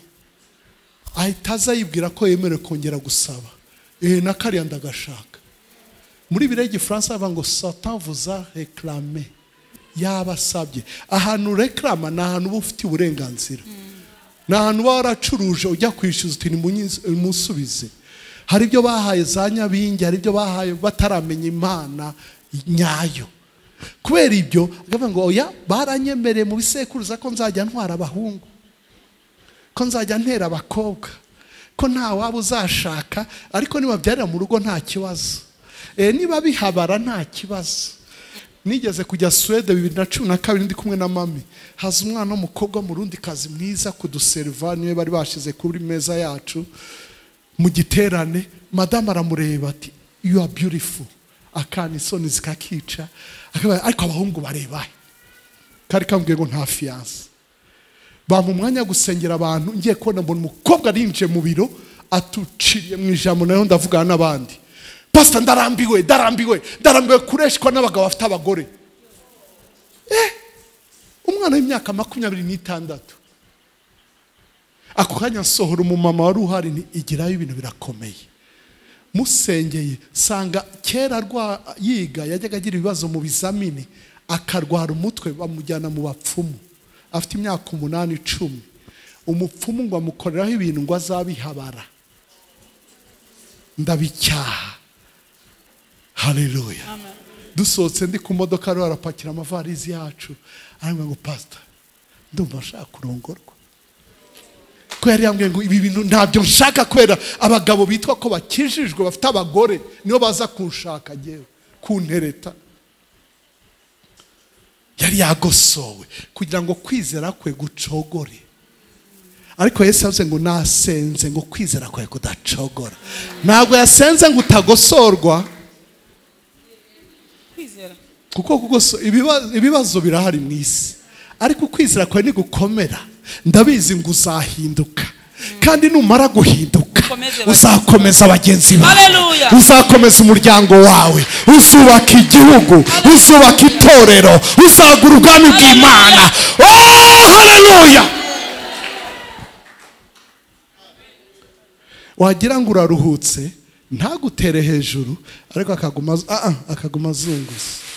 ahita aza yibwira ko yemerewe kongera gusaba. Na kariya ndagashaka. Muri biriya Igifaransa bavuga ngo Satan vous a réclamé. Yabasabye. Ahantu reklama ni ahantu uba ufite uburenganzira, ni ahantu uba waracuruje ujya kwishyuza uti nimusubize. Hari ibyo bahaye za nyabingi, hari ibyo bahaye bataramenya Imana nyayo. Kubera ibyo akavuga ngo oya, baranyemereye mu bisekuruza ko nzajya ntwara abahungu, ko nzajya ntera abakobwa, ko nta waba uzashaka, ariko nibabyarira mu rugo nta kibazo, niba bihabara nta kibazo. Nigeze kujya Suwede 2012 ndi kumwe na mami, haza umwana w'umukobwa mu rundi kazi mwiza kuduseriva, niwe bari bashize kuri meza yacu mu giterane. Madame aramureba ati you are beautiful. Akana isoni zikakica, ariko abahungu bareba kari kambwiye ngo nta fiance. Bampa umwanya gusengera abantu, ngiye kubona mbona umukobwa arinjiye mu biro atuciriye mu ijambo, nayo ndavugana n'abandi. Pastor, ndarambiwe kureshwa n'abagabo bafite abagore. Umwana w'imyaka 26. Ako kanya nsohora umumama wari uhari nti igirayo ibintu birakomeye. Musengeye sanga kera yiga yajyaga agira ibibazo mu bizamini akarwara umutwe, bamujyana mu bapfumu. Afite imyaka 8 10. Umupfumu ngo amukoreraho ibintu ngo azabihabara. Ndabicyaha. Haleluya. Dusohotse ndi ku modoka rero arapakira amavarizi yacu, arambwira ngo pastor ndumva nshaka kurongorwa. Ko yari yambwiye ngo ibi bintu ntabyo nshaka, kubera abagabo bitwa ko bakijijwe bafite abagore nibo baza kunshaka ngewe kuntereta. Yari yagosowe kugira ngo kwizera kwe gucogore. Ariko Yesu yavuze ngo nasenze ngo kwizera kwe kudacogora. Ntabwo yasenze ngo utagosorwa, kuko ibibazo birahari mu isi, ariko kwizera kwawe nigukomera ndabizi ngo uzahinduka. Kandi numara guhinduka uzakomeza bagenzi bawe, uzakomeza umuryango wawe, uzubaka igihugu, uzubaka itorero, uzagura ubwami bw'Imana. Oh, haleluya! Wagira ngo uraruhutse ntagutere hejuru, ariko akaguma azunguza.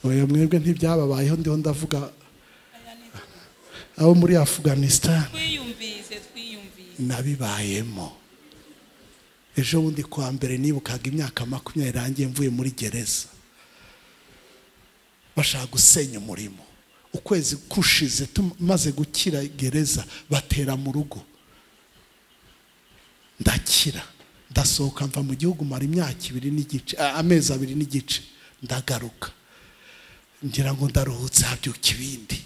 Oya mwebwe ntibyababayeho, ndiho ndavuga abo muri Afghanistan. Twiyumvise. Nabibayemo. Ejo bundi kwa mbere nibukaga imyaka 20 irangiye mvuye muri gereza, bashaka gusenya umurimo. Ukwezi kushize tumaze gukira gereza, batera mu rugo, ndakira, ndasohoka mva mu gihugu, mara imyaka 2 n'igice, amezi 2 n'igice, ndagaruka ngira ngo ndaruhutse, habyuka ibindi.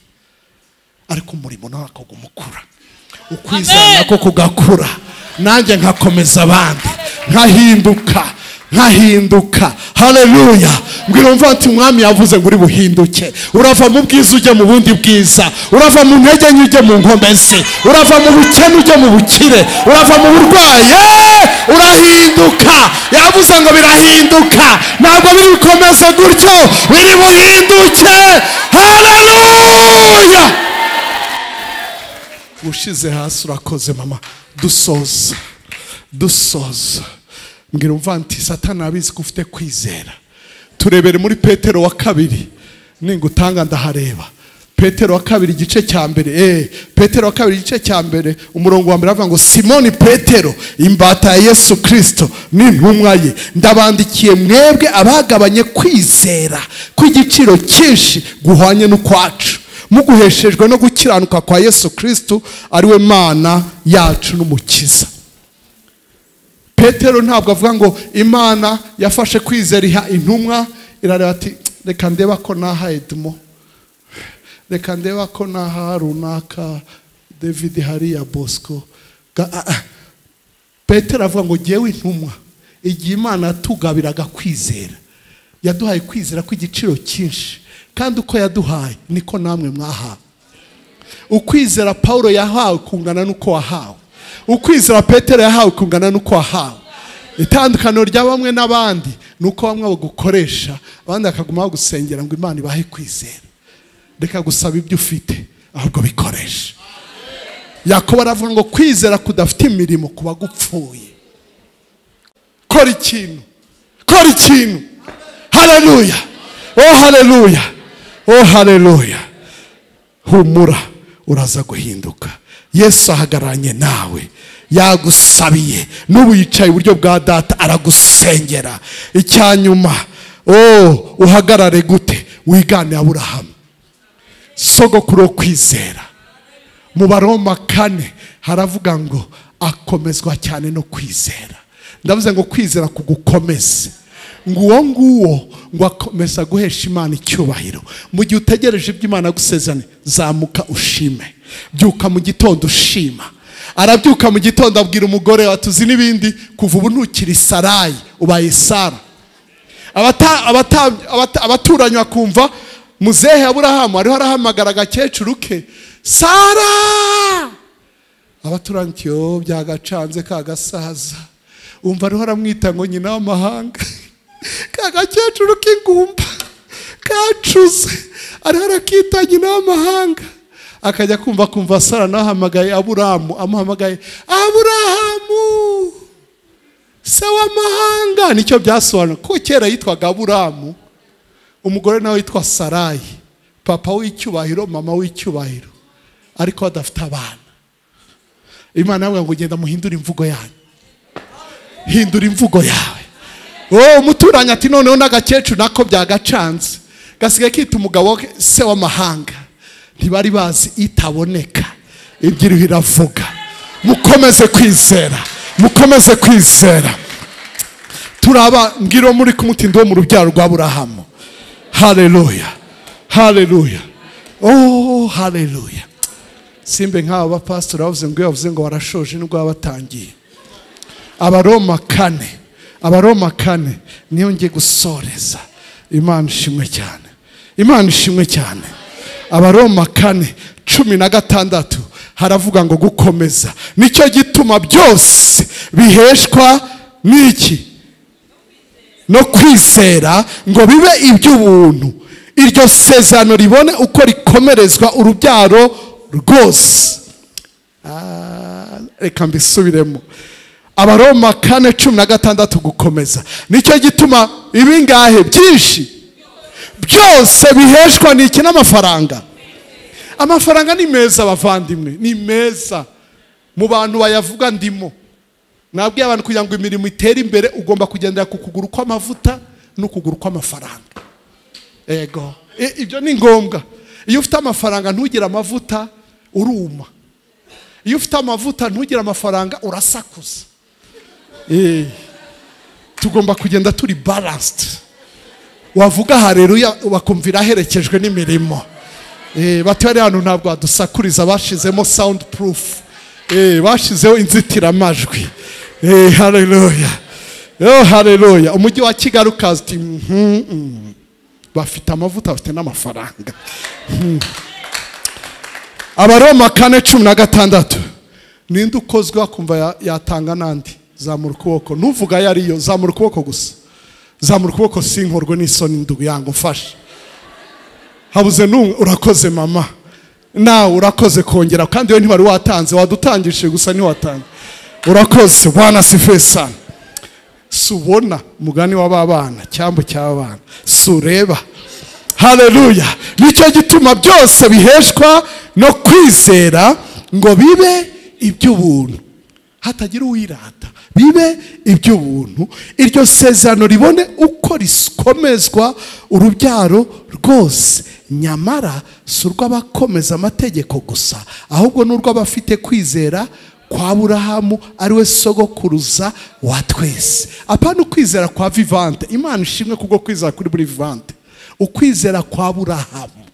Ariko umurimo nawe akagumukura, ukwizera nako kugakura, nanjye nkakomeza abandi, nkahinduka. Haleluya. Mbwira umva ati umwami yavuze ngo uri buhinduke. Urava mu bwiza ujye mu bundi bwiza, urava mu ntege nke ujye mu nkomezi, urava mu bukene ujye mu bukire, urava mu burwayi urahinduka. Yavuze ngo birahinduka, ntabwo biri bukomeze gutyo, biri buhinduke. Haleluya. Ushize hasi urakoze mama. Dusoza. Mbwira umva nti Satani abizi ko ufite kwizera. Turebere muri Petero wa kabiri, ningutanga ndahareba. Petero wa kabiri igice cya mbere, Petero wa kabiri igice cya mbere umurongo wa mbere avuga ngo Simoni Petero imbata ya Yesu Kristo n'intumwa ye, ndabandikiye mwebwe abagabanye kwizera kw'igiciro cyinshi guhwanye n'ukwacu, muguheshejwe no gukiranuka kwa Yesu Kristo ariwe Mana yacu n'Umukiza. Petero ntabwo avuga ngo Imana yafashe kwizera iha intumwa, irareba ati reka ndeba ko naha Edmo, reka ndeba ko naha runaka David hariya Bosco. Petero avuga ngo jyewe intumwa, igihe Imana yatugabiraga kwizera, yaduhaye kwizera kw'igiciro cyinshi, kandi uko yaduhaye niko namwe mwahawe. Ukwizera Paulo yahawe kungana n'uko wahawe, ukwizera Petero yahawe kungana n'uko wahawe. Itandukaniro rya bamwe n'abandi nuko bamwe bagukoresha, abandi bakaguma bagusengera ngo Imana ibahe kwizera. Reka gusaba ibyo ufite, ahubwo bikoresha. Yakobo aravuga ngo kwizera kudafite imirimo kuba gupfuye. Kora ikintu, kora ikintu. Haleluya. Oh haleluya. Oh haleluya. Humura, uraza guhinduka. Yesu ahagararanye nawe, yagusabiye, n'ubu yicaye iburyo bwa data aragusengera. Icyanyuma, oh uhagarare gute? Wigane Aburahamu, sogokuru wo kwizera. Mu Baroma 4 haravuga ngo akomezwa cyane no kwizera. Ndavuze ngo kwizera kugukomeze, ngo uwo nguwo ngo akomeza guhesha Imana icyubahiro. Mu gihe utegereje ibyo Imana gusezerane, zamuka ushime, byuka mu gitondo ushima. Arabyuka mu gitondo abwira umugore watuzi n'ibindi, kuva ubu ntukiri Sarayi ubaye Sara. Abaturanyi bakumva muzehe Aburahamu ariho arahamagara agakecuru ke, Sara. Abaturanyi yo byagacanze kagasaza, umva ariho aramwita ngo nyina w'amahanga, kagakecuru k'ingumba kacuze, ariho arakita nyina w'amahanga. Akajya kumva Sara nahamagaye Aburahamu, amuhamagaye Aburahamu se w'amahanga. Nicyo byasobanura ko kera yitwaga Aburahamu, umugore nawe yitwa Sarayi, papa w'icyubahiro, mama w'icyubahiro. ariko badafite abana. Imana yavuga ngo genda muhindure imvugo yanyu, hindura imvugo yawe. Oh, umuturanyi ati noneho n'agakecuru nako byagacanze, gasigaye kita umugabo se w'amahanga. Ntibari bazi itaboneka, ibyo iravuga. Mukomeze kwizera, mukomeze kwizera. Turaba ngiro muri kumutindo mu rubyaro rwa Aburahamu. Haleluya, haleluya, oh haleluya. Simbe nk'aba bapastori bavuze ngo yavuze ngo barashoje nubwo batangiye. Abaroma 4, Abaroma 4 niyo ngiye gusoreza. Imana ishimwe cyane, Imana ishimwe cyane. Abaroma 4:16 haravuga ngo gukomeza nicyo gituma byose biheshwa n'iki? No kwizera, ngo bibe iby'ubuntu, iryo sezerano ribone uko rikomerezwa urubyaro rwose. Reka mbisubiremo. Abaroma 4:16 gukomeza nicyo gituma ibingahe byinshi byose biheshwa n'iki? N'amafaranga. Amafaranga ni meza bavandimwe, ni meza. Mu bantu bayavuga ndimo. Nabwiye abantu kugira ngo imirimo itere imbere ugomba kugendera ku kuguru kw'amavuta n'ukuguru kw'amafaranga. Ego, ibyo ni ngombwa. Iyo ufite amafaranga ntugire amavuta uruma. Iyo ufite amavuta ntugire amafaranga urasakuza. Tugomba kugenda turi balanced. Wavuga haleluya bakumvira aherekejwe n'imirimo. Bati hano ntabwo badusakuriza, bashizemo sound proof. Bashizeho inzitiramajwi. Haleluya, oh haleluya. Umujyi wa Kigali ukaza uti bafite amavuta bafite n'amafaranga. Abaroma 4:16. Ninde ukozwe akumva yatanga nandi? Zamura ukuboko. Ntuvuga yariyo, zamura ukuboko gusa. Zamura ukuboko sinkorwe n'isoni ndugu yangu mfashe. Habuze n'umwe. Urakoze mama, nawe urakoze kongera, kandi we ntiwari watanze, wadutangishije gusa ntiwatanze. Urakoze, Bwana sifiwe sana. Subona mugani w'abana cyambo cy'abana sureba. Haleluya. Nicyo gituma byose biheshwa no kwizera, ngo bibe iby'ubuntu, hatagira uwirata, bibe iby'ubuntu, iryo sezerano ribone uko rikomezwa urubyaro rwose. Nyamara si urw'abakomeza amategeko gusa, ahubwo n'urw'abafite kwizera kwa Aburahamu, ariwe sogokuruza wa twese. Apana ukwizera kwa Vivante. Imana ishimwe kubwo kwizera kuri buri Vivante. Ukwizera kwa Aburahamu.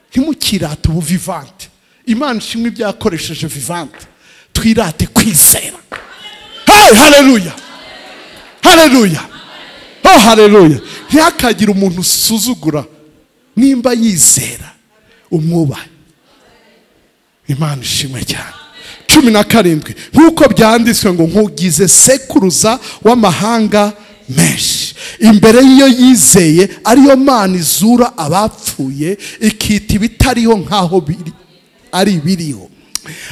Ntimukirate ubu Vivante. Imana ishimwe ibyo yakoresheje Vivante. Twirate kwizera. Hey, haleluya, haleluya, oh haleluya. Ntihakagire umuntu usuzugura nimba yizera, umwubahe. Imana ishimwe cyane. 17 nkuko byanditswe ngo nkugize sekuruza w'amahanga menshi, imbere y'iyo yizeye ariyo Mana izura abapfuye, ikita ibitariho nkaho biri ari biriho.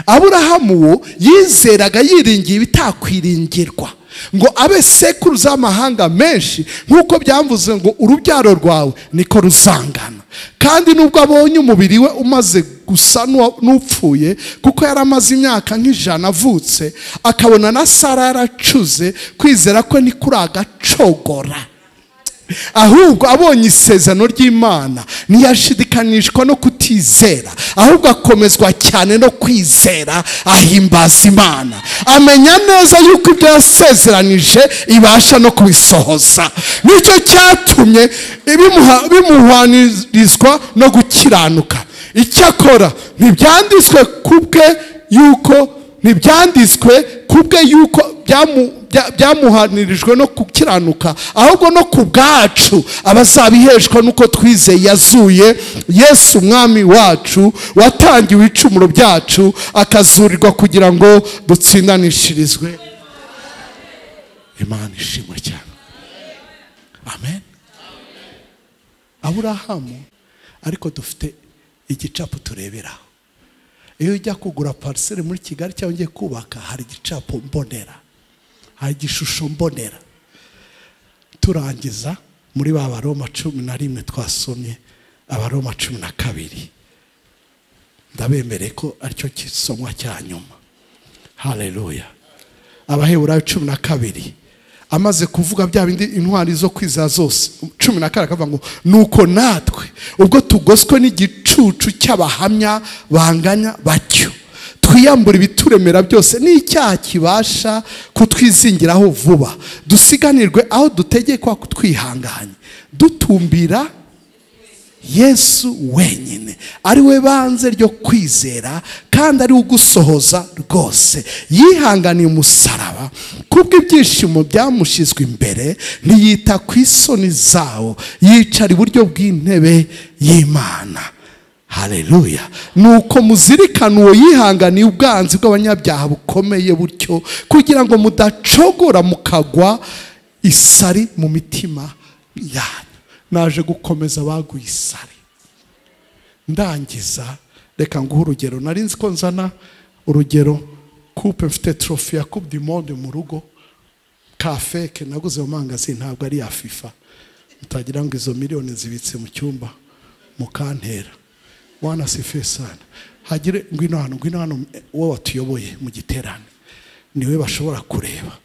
Aburahamu yizeraga yiringiye ibitakwiringirwa, ngo abe sekuruza w'amahanga menshi, nkuko byamvuze ngo urubyaro rwawe niko ruzangana. Kandi nubwo abonye umubiri we umaze gusa n'upfuye, kuko yaramaze imyaka nk'ijana avutse, akabona na Sara yaracuze, kwizera kwe ntikuragacogora. Ahubwo abonye isezerano ry'Imana ntiyashidikanishwa no kutizera, ahubwo akomezwa cyane no kwizera, ahimbaza Imana, amenya neza yuko ibyo yasezeranije ibasha no kubisohoza. Nicyo cyatumye bimuhanirizwa no gukiranuka. Icyakora ntibyanditswe kubwe yuko byamuhanirijwe no gukiranuka, ahubwo no ku bwacu abazabiheshwa nuko twizeye yazuye Yesu umwami wacu, watangiwe icumuro byacu akazurirwa kugira ngo dutsindanishirizwe. Imana ishimwe cyane. Amen. Aburahamu, ariko dufite igicapo tureberaho. Iyo ujya kugura parcelle muri Kigali cyangwa ugiye kubaka, hari igicapo mbonera, hari igishusho mbonera. Turangiza muri ba Baroma 11 twasomye, Abaroma 12. Ndabemereye ko aricyo kisomwa cya nyuma. Haleluya. Abaheburayo 12 amaze kuvuga bya bindi intwari zo kwizera zose, 12 akavuga ngo nuko natwe ubwo tugoswe n'igicucu cy'abahamya banganya batyo, twiyambura ibituremera byose n'icyaha kibasha kutwizingiraho vuba, dusiganirwe aho dutegekwa kutwihanganya, dutumbira Yesu wenyine ari we banze ryo kwizera kandi ari ugusohoza rwose. Yihanganiye umusaraba kubw'ibyishimo byamushyizwe imbere, ntiyita ku isoni zawo, yicara iburyo bw'intebe y'Imana. Haleluya. Nuko muzirikana uwo yihanganiye ubwanzi bw'abanyabyaha bukomeye butyo, kugira ngo mudacogora mukagwa isari mu mitima yanyu. Naje gukomeza abaguye isari. Ndangiza reka nguhe urugero. Nari nzi ko nzana urugero, coupe mfite trophy ya Coupe du Monde mu rugo, ka fake naguze mu mangazini, ntabwo ari ya FIFA. Mutagira ngo izo miliyoni zibitse mu cyumba mukantera. Bwana sifiwe sana. Hagire ngwino hano, ngwino hano, wowe watuyoboye mu giterane niwe bashobora kureba.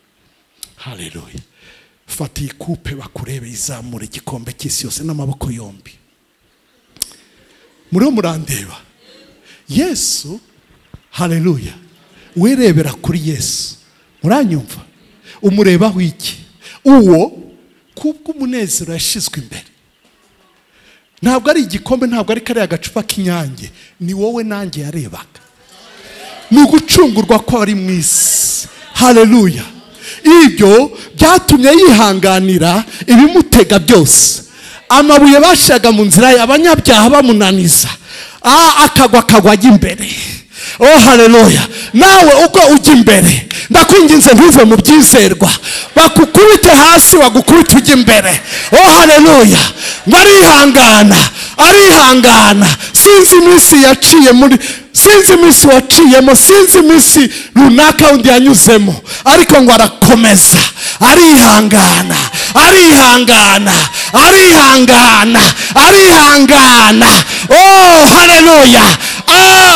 Haleluya. Fata iyi coupe bakurebe, izamura igikombe cy'isi yose n'amaboko yombi. Muriho murandeba. Yesu, haleluya. Werebera kuri Yesu. Muranyumva? Umurebaho iki? Uwo kubw'umunezero yashizwe imbere. Ntabwo ari igikombe, ntabwo ari kariya gacupa k'inyange, ni wowe nanjye yarebaga. Ni ugucungurwa kw'abari mu isi. Haleluya. Ibyo byatumye yihanganira ibimutega byose. Amabuye bashaga mu nzira ye, abanyabyaha bamunaniza, akagwa ajya imbere. Oh haleluya. Nawe ubwo ujya imbere, ndakwinginze ntuve mu byizerwa, bakukubite hasi bagukubite ujya imbere. Oh haleluya. Arihangana, arihangana. Sinzi iminsi yaciye muri, sinzi iminsi waciyemo, sinzi iminsi runaka undi yanyuzemo, ariko ngo arakomeza, arihangana, arihangana, arihangana, arihangana. Oh haleluya.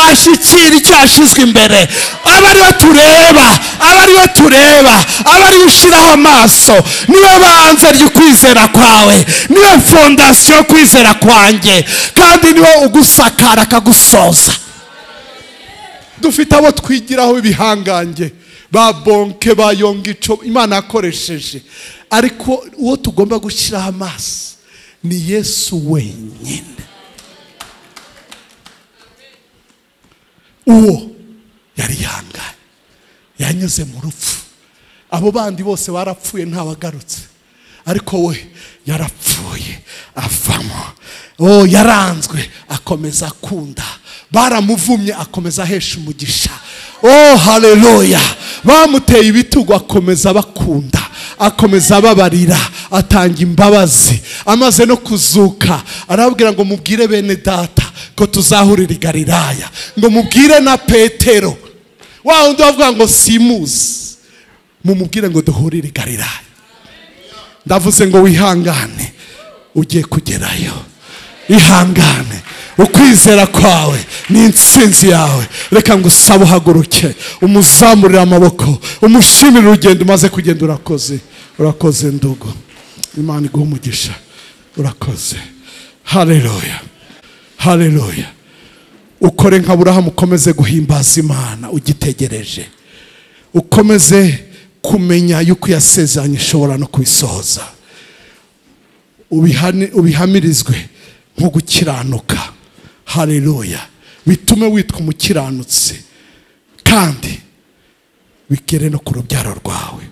Ashyikira icyo yashyizwe imbere. Aba ariwe tureba, aba ariwe tureba, aba ariwe ushyiraho amaso. Niwe banze ry'ukwizera kwawe, niwe fondasiyo yo kwizera kwanjye, kandi niwe ugusakara akagusoza. Dufite abo twigiraho ibihangange, ba Bonke, ba Yongico, Imana yakoresheje, ariko uwo tugomba gushyiraho amaso ni Yesu wenyine. Uwo yari yihanganye, yanyuze mu rupfu. Abo bandi bose barapfuye ntawagarutse, ariko we yarapfuye avamo. Oh, yaranzwe akomeza akunda, baramuvumye akomeza ahesha umugisha. Oh haleluya. Bamuteye ibitugu akomeza bakunda, akomeza ababarira, atanga imbabazi. Amaze no kuzuka arababwira ngo mubwire bene data ko tuzahurira i Galilaya, ngo mubwire na Petero wa wundi wavuga ngo simuzi, mumubwire ngo duhurire i Galilaya. Ndavuze ngo wihangane, ugiye kugerayo. Ihangane, ukwizera kwawe ni intsinzi yawe. Reka ngo usabe uhaguruke, umuzamurire amaboko, umushimire urugendo umaze kugenda. Urakoze, urakoze ndugu. Imana iguhe umugisha. Urakoze. Haleluya. Haleluya. Ukore nka Aburahamu, ukomeze guhimbaza Imana ugitegereje. Ukomeze kumenya yuko yasezeranye ishobora no kubisohoza. Ubihamirizwe nko gukiranuka. Haleluya. Bitume witwa umukiranutsi, kandi bigere no ku rubyaro rwawe.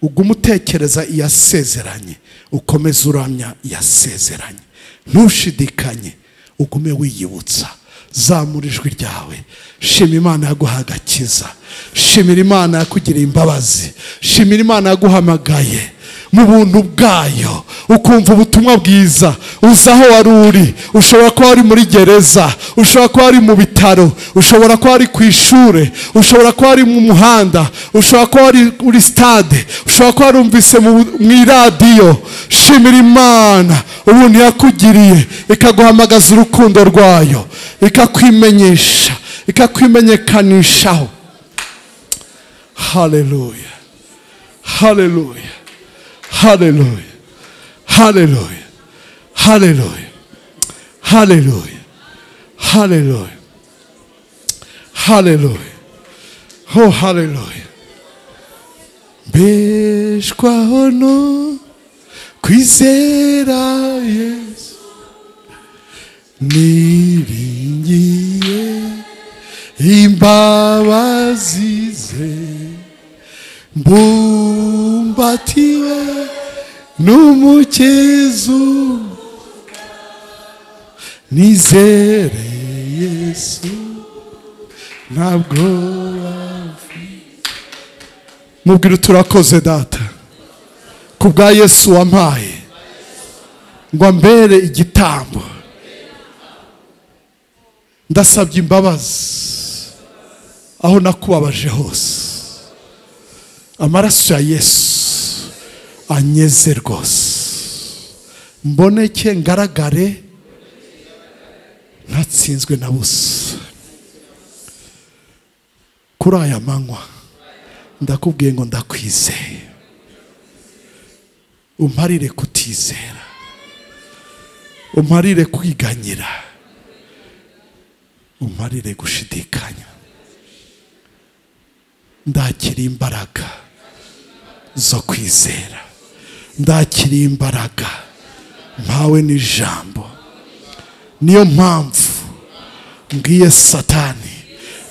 Ugume utekereza iyasezeranye, ukomeze uramya iyasezeranye, ntushidikanye, ugume wiyibutsa. Zamura ijwi ryawe, shima Imana yaguha agakiza, shimira Imana yakugiriye imbabazi, shimira Imana yaguhamagaye. mu buntu bwayo, ukumva ubutumwa bwiza. Uza aho wari uri, ushobora kuba wari muri gereza, ushobora kuba wari mu bitaro, ushobora kuba wari ku ishure, ushobora kuba wari mu muhanda, ushobora kuba wari uri stade, ushobora kuba warumvise mu iradiyo. Shimira Imana ubuntu yakugiriye, ikaguhamagaza urukundo rwayo, ikakwimenyesha, ikakwimenyekanishaho. Haleluya, haleluya, haleluya, haleluya, haleluya, haleluya, haleluya, haleluya, oh haleluya. Mbeshwaho no kwizera Yesu, niringiye imbabazi ze, mbumbatiwe n'umukiza, nizere Yesu ntabwo mfite. Mubwire turakoze Data kubwa Yesu wampaye ngo ambere igitambo. Ndasabye imbabazi aho nakubabaje hose. Amaraso ya Yesu anyeze rwose, mboneke ngaragare ntatsinzwe na busa. Kuri aya manywa ndakubwiye ngo ndakwizeye, umparire kutizera, umparire kwiganyira, umparire gushidikanya. Ndakira imbaraga zo kwizera, ndakira imbaraga mpawe n'ijambo. Niyo mpamvu mbwiye Satani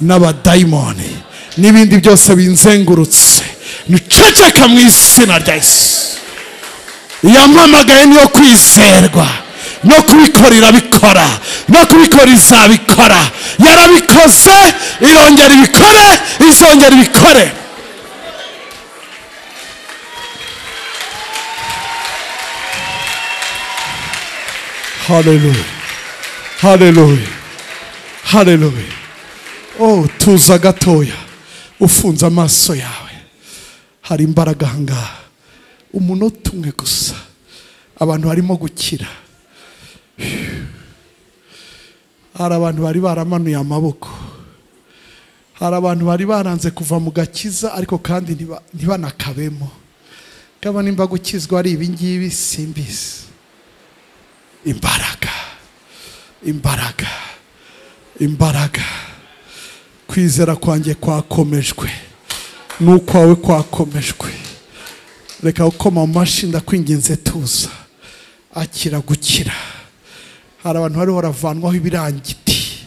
n'abadayimoni n'ibindi byose binzengurutse, niceceka mu izina rya Yesu. Yampamagaye niyo kwizerwa, no kubikora irabikora, no kubikora izabikora. Yarabikoze, irongera ibikore, izongera ibikore. Haleluya, haleluya, haleluya. Oh, tuza gatoya, ufunze amaso yawe. Hari imbaraga ahangaha, umunota umwe gusa, abantu barimo gukira. Hari abantu bari baramanuye amaboko, hari abantu bari baranze kuva mu gakiza ariko kandi ntibanakabemo. Kaba nimba gukizwa ari ibi ngibi simbizi. Imbaraga, imbaraga, imbaraga. Kwizera kwanjye kwakomejwe n'ukwawe kwakomejwe. Reka ukoma amashi, ndakwinginze tuza, akira gukira. Hari abantu bari baravanwaho ibirangiti,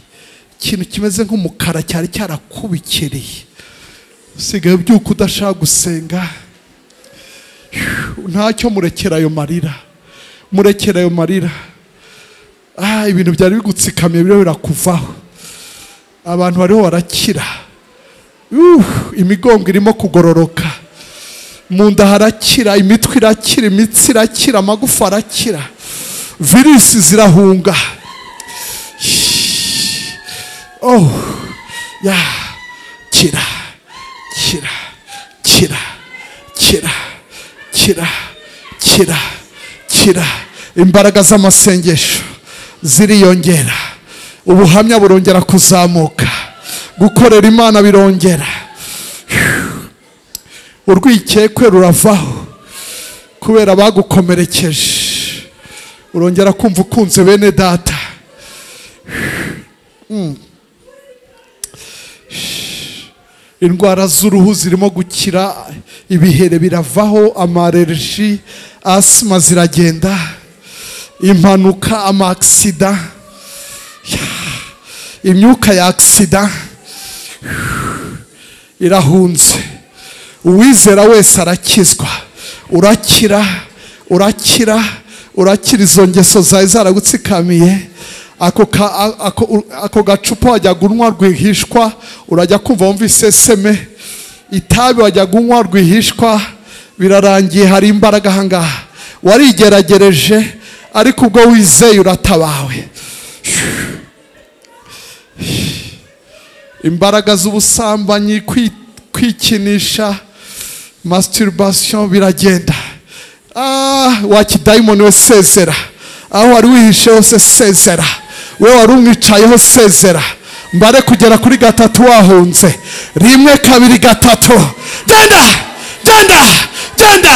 ikintu kimeze nk'umukara cyari cyarakubikiriye. Usigaye ubyuka udashaka gusenga, ntacyo, murekera ayo marira, murekera ayo marira. Ibintu byari bigutsikamiye biriho birakuvaho. Abantu bariho barakira. Imigongo irimo kugororoka, mu nda harakira, imitwe irakira, imitsi irakira, amagufa arakira, virisi zirahunga. Oh ya, kira, kira, kira, kira, kira, kira, kira. Imbaraga z'amasengesho ziriyongera, ubuhamya burongera kuzamuka, gukorera Imana birongera, urwikekwe ruravaho kubera bagukomerekeje. Urongera kumva ukunze bene data. Indwara z'uruhu zirimo gukira, ibihere biravaho, amarerji, asima ziragenda, impanuka, amaksida, imyuka ya aksida irahunze. Uwizera wese arakizwa. Urakira, urakira, urakira izo ngeso zawe zaragutsikamiye. Ako gacupa wajya gunywa rwihishwa, urajya kumva wumva iseseme. Itabi wajya gunywa rwihishwa, Birarangiye, hari imbaraga ahangaha. Warigeragereje ariko ubwo wizeye uratabawe. Imbaraga z'ubusambanyi, kwikinisha, masturbation biragenda. Wakidayimoni we sezera, aho wari wihishe hose sezera, we wari umwicayeho sezera. Mbare kugera kuri 3 wahunze. 1 2 3. Genda, genda, genda,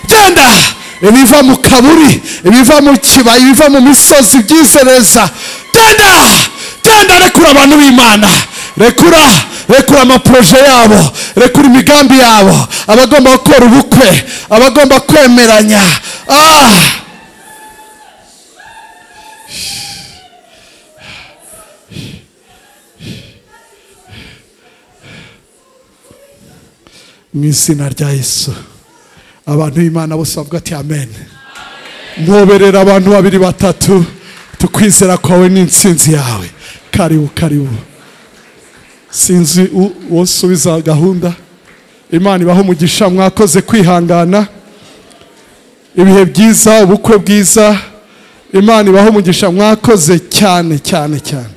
genda. Ibiva mu kaburi, ibiva mu kibaya, ibiva mu misozi byizereza. Genda, genda, rekura abantu b'Imana. Rekura, rekura amaproje yabo, rekura imigambi yabo, abagomba gukora ubukwe, abagomba kwemeranya. Mu izina rya Yesu, abantu b'Imana bose bavuga ati amen. Mwoberera abantu 2 3, tukwizera kwawe n'intsinzi yawe. Karibu, karibu. Sinzi uwo subiza gahunda. Imana ibaho umugisha, mwakoze kwihangana. Ibihe byiza, ubukwe bwiza. Imana ibaho umugisha, mwakoze cyane cyane cyane.